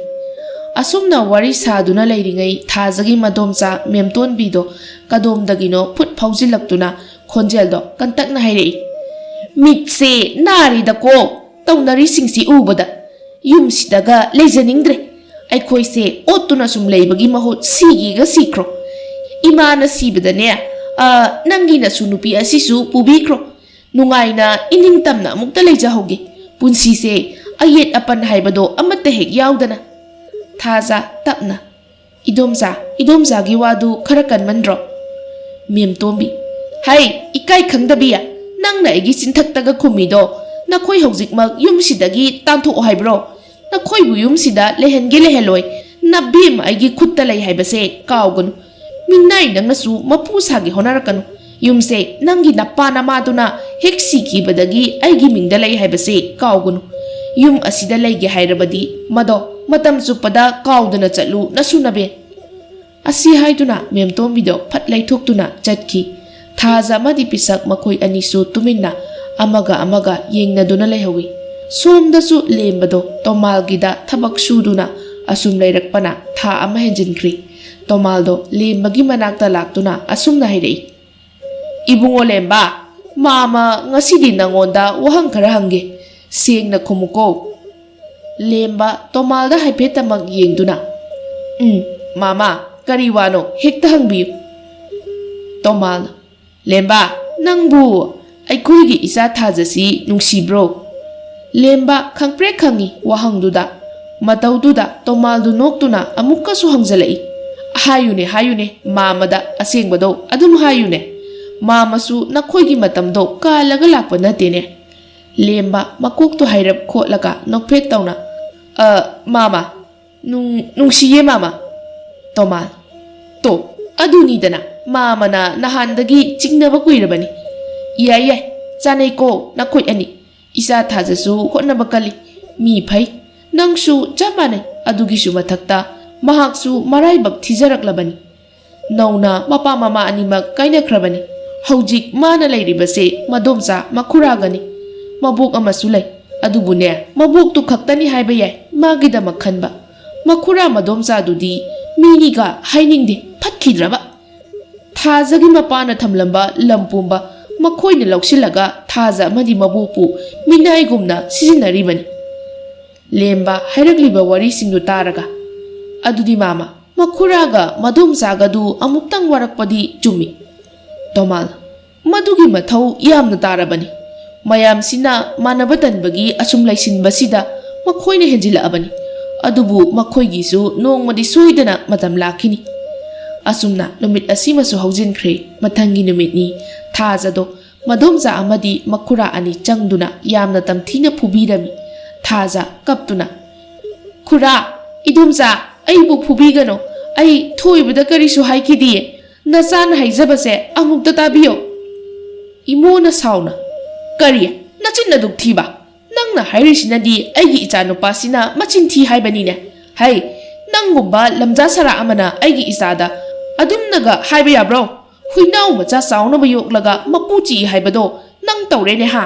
ꯑꯁꯨꯝꯅ ꯋꯥꯔꯤ ꯁꯥꯗꯨꯅ ꯂꯩꯔꯤꯉꯩ ꯊꯥꯖꯒꯤ ꯃꯗꯣꯝꯆꯥ ꯃꯦꯝꯇꯣꯟꯕꯤꯗꯣ ꯀꯗꯣꯝꯗꯒꯤꯅꯣ ꯐꯨꯠ ꯐꯥꯎꯖꯤꯜꯂꯛꯇꯨꯅ ꯈꯣꯟꯖꯦꯜꯗꯣ ꯀꯟꯇꯛꯅ ꯍꯥꯏꯔꯛꯏ, ꯃꯤꯠꯁꯦ ꯅꯥꯔꯤꯗꯀꯣ, ꯇꯧꯅꯔꯤꯁꯤꯡꯁꯤ ꯎꯕꯗ꯫ ꯌꯨꯝꯁꯤꯗꯒ ꯂꯩꯖꯅꯤꯡꯗ꯭ꯔꯦ꯫ ꯑꯩꯈꯣꯏꯁꯦ ꯑꯣꯠꯇꯨꯅ ꯁꯨꯝ ꯂꯩꯕꯒꯤ ꯃꯍꯨꯠ ꯁꯤꯒꯦꯒ ꯁꯤꯈ꯭ꯔꯣ꯫ ꯏꯃꯥꯅ ꯁꯤꯕꯗꯅꯦ, ꯑ, ꯅꯪꯒꯤ ꯅꯁꯨ ꯅꯨꯄꯤ ꯑꯁꯤꯁꯨ ꯄꯨꯕꯤꯈ꯭ꯔꯣ꯫ ꯅꯨꯡꯉꯥꯏꯅ ꯏꯅꯤꯡꯇꯝꯅ ꯑꯃꯨꯛꯇ ꯂꯩꯖꯍꯧꯒꯦ꯫ ꯄꯨꯟꯁꯤꯁꯦ ꯑꯌꯦꯠ ꯑꯄꯟ ꯍꯥꯏꯕꯗꯣ ꯑꯃꯠꯇ ꯍꯦꯛ ꯌꯥꯎꯗꯅ꯫ ꯊꯥꯖ, ꯇꯞꯅ, "ꯏꯗꯣꯝꯆꯥ, ꯏꯗꯣꯝꯆꯥꯒꯤ ꯋꯥꯗꯨ ꯈꯔ ꯀꯟꯃꯟꯗ꯭ꯔꯣ?" ꯃꯦꯝꯇꯣꯝꯕꯤ, "ꯍꯩ, ꯏꯀꯥꯏ ꯈꯪꯗꯕꯤ, ꯅꯪꯅ ꯑꯩꯒꯤ ꯆꯤꯟꯊꯛꯇꯒ ꯈꯨꯝꯃꯤꯗꯣ, ꯅꯈꯣꯏ ꯍꯧꯖꯤꯛꯃꯛ ꯌꯨꯝꯁꯤꯗꯒꯤ ꯇꯥꯟꯊꯣꯛꯑꯣ ꯍꯥꯏꯕ꯭ꯔꯣ? ꯅꯈꯣꯏꯕꯨ ꯌꯨꯝꯁꯤꯗ ꯂꯩꯍꯟꯒꯦ ꯂꯩꯍꯜꯂꯣꯏ, ꯅꯕꯦꯝꯃ ꯑꯩꯒꯤ ꯈꯨꯠꯇ ꯂꯩ ꯍꯥꯏꯕꯁꯦ ꯀꯥꯎꯒꯅꯨ꯫ ꯃꯤꯅꯥꯏ ꯅꯪꯅꯁꯨ ꯃꯄꯨ ꯁꯥꯒꯦ ꯍꯣꯠꯅꯔꯛꯀꯅꯨ꯫ ꯌꯨꯝꯁꯦ ꯅꯪꯒꯤ ꯅꯄꯥ ꯅꯃꯥꯗꯨꯅ ꯍꯦꯛ ꯁꯤꯈꯤꯕꯗꯒꯤ ꯑꯩꯒꯤ ꯃꯤꯡꯗ ꯂꯩ ꯍꯥꯏꯕꯁꯦ ꯀꯥꯎꯒꯅꯨ꯫ ꯌꯨꯝ ꯑꯁꯤꯗ ꯂꯩꯒꯦ ꯍꯥꯏꯔꯕꯗꯤ ꯃꯗꯣ ꯃꯇꯝ ꯆꯨꯞꯄꯗ ꯀꯥꯎꯗꯅ ꯆꯠꯂꯨ, ꯅꯁꯨ ꯅꯕꯦꯟ꯫" ꯑꯁꯤ ꯍꯥꯏꯗꯨꯅ ꯃꯦꯝꯇꯣꯝꯕꯤꯗꯣ ꯐꯠ ꯂꯩꯊꯣꯛꯇꯨꯅ ꯆꯠꯈꯤ꯫ ꯊꯥꯖ ꯑꯃꯗꯤ ꯄꯤꯁꯛ ꯃꯈꯣꯏ ꯑꯅꯤꯁꯨ ꯇꯨꯃꯤꯟꯅ ꯑꯃꯒ ꯑꯃꯒ ꯌꯦꯡꯅꯗꯨꯅ ꯂꯩꯍꯧꯏ꯫ ꯁꯣꯝꯗꯁꯨ ꯂꯦꯝꯕꯗꯣ ꯇꯣꯃꯥꯜꯒꯤꯗ ꯊꯕꯛ ꯁꯨꯗꯨꯅ ꯑꯁꯨꯝ ꯂꯩꯔꯛꯄꯅ ꯊꯥ ꯑꯃ ꯍꯦꯟꯖꯤꯟꯈ꯭ꯔꯤ꯫ ꯇꯣꯃꯥꯜꯗꯣ ꯂꯦꯝꯕꯒꯤ ꯃꯅꯥꯛꯇ ꯂꯥꯛꯇꯨꯅ ꯑꯁꯨꯝꯅ ꯍꯥꯏꯔꯛꯏ, "ꯏꯕꯨꯡꯉꯣ ꯂꯦꯝꯕ, ꯃꯥꯃ ꯉꯁꯤꯗꯤ ꯅꯪꯉꯣꯟꯗ ꯋꯥꯍꯪ ꯈꯔ ꯍꯪꯒꯦ, ꯁꯦꯡꯅ ꯈꯨꯝꯃꯨꯀꯣ꯫" ꯂꯦꯝꯕ ꯇꯣꯃꯥꯜꯗ ꯍꯥꯏꯐꯦꯠꯇꯃꯛ ꯌꯦꯡꯗꯨꯅ, "ꯎꯝ, ꯃꯥꯃ, ꯀꯔꯤ ꯋꯥꯅꯣ? ꯍꯦꯛꯇ ꯍꯪꯕꯤꯌꯨ꯫" ꯇꯣꯃꯥꯜ, "ꯂꯦꯝꯕ, ꯅꯪꯕꯨ ꯑꯩꯈꯣꯏꯒꯤ ꯏꯆꯥ ꯊꯥꯖꯁꯤ ꯅꯨꯡꯁꯤꯕ꯭ꯔꯣ?" ꯂꯦꯝꯕ ꯈꯪꯄ꯭ꯔꯦꯛ ꯈꯪꯉꯤ ꯋꯥꯍꯪꯗꯨꯗ꯫ ꯃꯇꯧꯗꯨꯗ ꯇꯣꯃꯥꯜꯗꯨ ꯅꯣꯛꯇꯨꯅ ꯑꯃꯨꯛꯀꯁꯨ ꯍꯪꯖꯜꯂꯛꯏ, "ꯍꯥꯏꯌꯨꯅꯦ, ꯍꯥꯏꯌꯨꯅꯦ, ꯃꯥꯃꯗ ꯑꯁꯦꯡꯕꯗꯣ ꯑꯗꯨꯝ ꯍꯥꯏꯌꯨꯅꯦ꯫ ꯃꯥꯃꯁꯨ ꯅꯈꯣꯏꯒꯤ ꯃꯇꯝꯗꯣ ꯀꯥꯜꯂꯒ ꯂꯥꯛꯄ ꯅꯠꯇꯦꯅꯦ꯫" ꯂꯦꯝꯕ ꯃꯀꯣꯛꯇꯨ ꯍꯥꯏꯔꯞ ꯈꯣꯠꯂꯒ ꯅꯣꯛꯐꯦꯠ ꯇꯧꯅ, "ꯑ, ꯃꯥꯃ, ꯅꯨꯡ-, ꯅꯨꯡꯁꯤꯌꯦ ꯃꯥꯃ꯫" ꯇꯣꯃꯥꯜ, "ꯇꯣ, ꯑꯗꯨꯅꯤꯗꯅ, ꯃꯥꯃꯅ ꯅꯍꯥꯟꯗꯒꯤ ꯆꯤꯡꯅꯕ ꯀꯨꯏꯔꯕꯅꯤ꯫ ꯌꯥꯏ, ꯌꯥꯏ, ꯆꯥꯅꯩꯀꯣ ꯅꯈꯣꯏ ꯑꯅꯤ꯫ ꯏꯆꯥ ꯊꯥꯖꯁꯨ ꯍꯣꯠꯅꯕ ꯀꯜꯂꯤ, ꯃꯤ ꯐꯩ꯫ ꯅꯪꯁꯨ ꯆꯞ ꯃꯥꯟꯅꯩ꯫ ꯑꯗꯨꯒꯤꯁꯨ ꯃꯊꯛꯇ ꯃꯍꯥꯛꯁꯨ ꯃꯔꯥꯏꯕꯛ ꯊꯤꯖꯔꯛꯂꯕꯅꯤ꯫ ꯅꯧꯅ ꯃꯄꯥ ꯃꯃꯥ ꯑꯅꯤꯃꯛ ꯀꯥꯏꯅꯈ꯭ꯔꯕꯅꯤ꯫ ꯍꯧꯖꯤꯛ ꯃꯥꯅ ꯂꯩꯔꯤꯕꯁꯦ ꯃꯗꯣꯝꯆꯥ ꯃꯈꯨꯔꯥꯒꯅꯤ꯫ ꯃꯕꯣꯛ ꯑꯃꯁꯨ ꯂꯩ꯫ ꯑꯗꯨꯕꯨꯅꯦ, ꯃꯕꯣꯛꯇꯨ ꯈꯛꯇꯅꯤ ꯍꯥꯏꯕ ꯌꯥꯏ ꯃꯥꯒꯤꯗꯃꯛ ꯈꯟꯕ꯫ ꯃꯈꯨꯔꯥ ꯃꯗꯣꯝꯆꯥꯗꯨꯗꯤ ꯃꯤꯅꯤꯒ ꯍꯥꯏꯅꯤꯡꯗꯦ, ꯐꯠꯈꯤꯗ꯭ꯔꯕ꯫" ꯊꯥꯖꯒꯤ ꯃꯄꯥꯅ ꯊꯝꯂꯝꯕ ꯂꯝ ꯄꯨꯝꯕ ꯃꯈꯣꯏꯅ ꯂꯧꯁꯤꯜꯂꯒ ꯊꯥꯖ ꯑꯃꯗꯤ ꯃꯕꯣꯛꯄꯨ ꯃꯤꯅꯥꯏꯒꯨꯝꯅ ꯁꯤꯖꯤꯟꯅꯔꯤꯕꯅꯤ꯫ ꯂꯦꯝꯕ ꯍꯥꯏꯔꯛꯂꯤꯕ ꯋꯥꯔꯤꯁꯤꯡꯗꯨ ꯇꯥꯔꯒ, "ꯑꯗꯨꯗꯤ ꯃꯥꯃ, ꯃꯈꯨꯔꯥꯒ ꯃꯗꯣꯝꯆꯥꯒꯗꯨ ꯑꯃꯨꯛꯇꯪ ꯋꯥꯔꯛꯄꯗꯤ ꯆꯨꯝꯃꯤ꯫" ꯇꯣꯃꯥꯜ, "ꯃꯗꯨꯒꯤ ꯃꯊꯧ ꯌꯥꯝꯅ ꯇꯥꯔꯕꯅꯤ꯫ ꯃꯌꯥꯝꯁꯤꯅ ꯃꯥꯟꯅꯕ ꯇꯟꯕꯒꯤ ꯑꯁꯨꯝ ꯂꯩꯁꯤꯟꯕꯁꯤꯗ ꯃꯈꯣꯏꯅ ꯍꯦꯟꯖꯤꯜꯂꯛꯑꯕꯅꯤ꯫ ꯑꯗꯨꯕꯨ ꯃꯈꯣꯏꯒꯤꯁꯨ ꯅꯣꯡꯃꯗꯤ ꯁꯣꯏꯗꯅ ꯃꯇꯝ ꯂꯥꯛꯈꯤꯅꯤ꯫" ꯑꯁꯨꯝꯅ ꯅꯨꯃꯤꯠ ꯑꯁꯤꯃꯁꯨ ꯍꯧꯖꯤꯟꯈ꯭ꯔꯦ꯫ ꯃꯊꯪꯒꯤ ꯅꯨꯃꯤꯠꯅꯤ꯫ ꯊꯥꯖꯗꯣ ꯃꯗꯣꯝꯆꯥ ꯑꯃꯗꯤ ꯃꯈꯨꯔꯥ ꯑꯅꯤ ꯆꯪꯗꯨꯅ ꯌꯥꯝꯅ ꯇꯝꯊꯤꯅ ꯐꯨꯕꯤꯔꯝꯃꯤ꯫ ꯊꯥꯖ ꯀꯞꯇꯨꯅ, "ꯈꯨꯔꯥ, ꯏꯗꯣꯝꯆꯥ, ꯑꯩꯕꯨ ꯐꯨꯕꯤꯒꯅꯨ꯫ ꯑꯩ ꯊꯣꯏꯕꯗ ꯀꯔꯤꯁꯨ ꯍꯥꯏꯈꯤꯗꯤꯌꯦ꯫ ꯅꯆꯥꯅ ꯍꯥꯏꯖꯕꯁꯦ ꯑꯃꯨꯛꯇ ꯇꯥꯕꯤꯌꯣ꯫" ꯏꯃꯣꯅ ꯁꯥꯎꯅ, "ꯀꯔꯤ? ꯅꯆꯤꯟ ꯑꯗꯨꯛ ꯊꯤꯕ? ꯅꯪꯅ ꯍꯥꯏꯔꯤꯁꯤꯅꯗꯤ ꯑꯩꯒꯤ ꯏꯆꯥꯅꯨꯄꯥꯁꯤꯅ ꯃꯆꯤꯟ ꯊꯤ ꯍꯥꯏꯕꯅꯤꯅꯦ꯫ ꯍꯩ, ꯅꯪꯒꯨꯝꯕ ꯂꯝꯖꯥ ꯁꯔꯥ ꯑꯃꯅ ꯑꯩꯒꯤ ꯏꯆꯥꯗ ꯑꯗꯨꯝꯅꯒ ꯍꯥꯏꯕ ꯌꯥꯕ꯭ꯔꯣ? ꯍꯨꯏꯅꯥꯎ ꯃꯆꯥ ꯆꯥꯎꯅꯕ ꯌꯣꯛꯂꯒ ꯃꯄꯨ ꯆꯤꯛꯏ ꯍꯥꯏꯕꯗꯣ ꯅꯪ ꯇꯧꯔꯦꯅꯦ ꯍꯥ?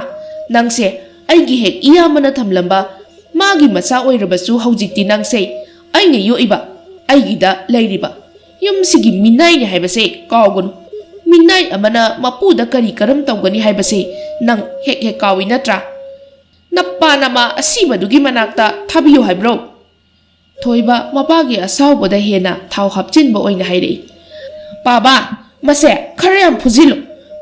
ꯅꯪꯁꯦ ꯑꯩꯒꯤ ꯍꯦꯛ ꯏꯌꯥꯝꯕꯅ ꯊꯝꯂꯝꯕ ꯃꯥꯒꯤ ꯃꯆꯥ ꯑꯣꯏꯔꯕꯁꯨ ꯍꯧꯖꯤꯛꯇꯤ ꯅꯪꯁꯦ ꯑꯩꯅ ꯌꯣꯛꯏꯕ, ꯑꯩꯒꯤꯗ ꯂꯩꯔꯤꯕ ꯌꯨꯝꯁꯤꯒꯤ ꯃꯤꯅꯥꯏꯅꯦ ꯍꯥꯏꯕꯁꯦ ꯀꯥꯎꯒꯅꯨ꯫ ꯃꯤꯅꯥꯏ ꯑꯃꯅ ꯃꯄꯨꯗ ꯀꯔꯤ ꯀꯔꯝ ꯇꯧꯒꯅꯤ ꯍꯥꯏꯕꯁꯦ ꯅꯪ ꯍꯦꯛ ꯍꯦꯛ ꯀꯥꯎꯏ ꯅꯠꯇ꯭ꯔꯥ? ꯅꯄꯥ ꯅꯃꯥ ꯑꯁꯤꯕꯗꯨꯒꯤ ꯃꯅꯥꯛꯇ ꯊꯥꯕꯤꯌꯨ ꯍꯥꯏꯕ꯭ꯔꯣ?" ꯊꯣꯏꯕ ꯃꯄꯥꯒꯤ ꯑꯁꯥꯎꯕꯗ ꯍꯦꯟꯅ ꯊꯥꯎ ꯍꯥꯞꯆꯤꯟꯕ ꯑꯣꯏꯅ ꯍꯥꯏꯔꯛꯏ꯫ "ꯄꯥꯕ, ꯃꯁꯦ ꯈꯔ ꯌꯥꯝ ꯐꯨꯖꯤꯜꯂꯨ꯫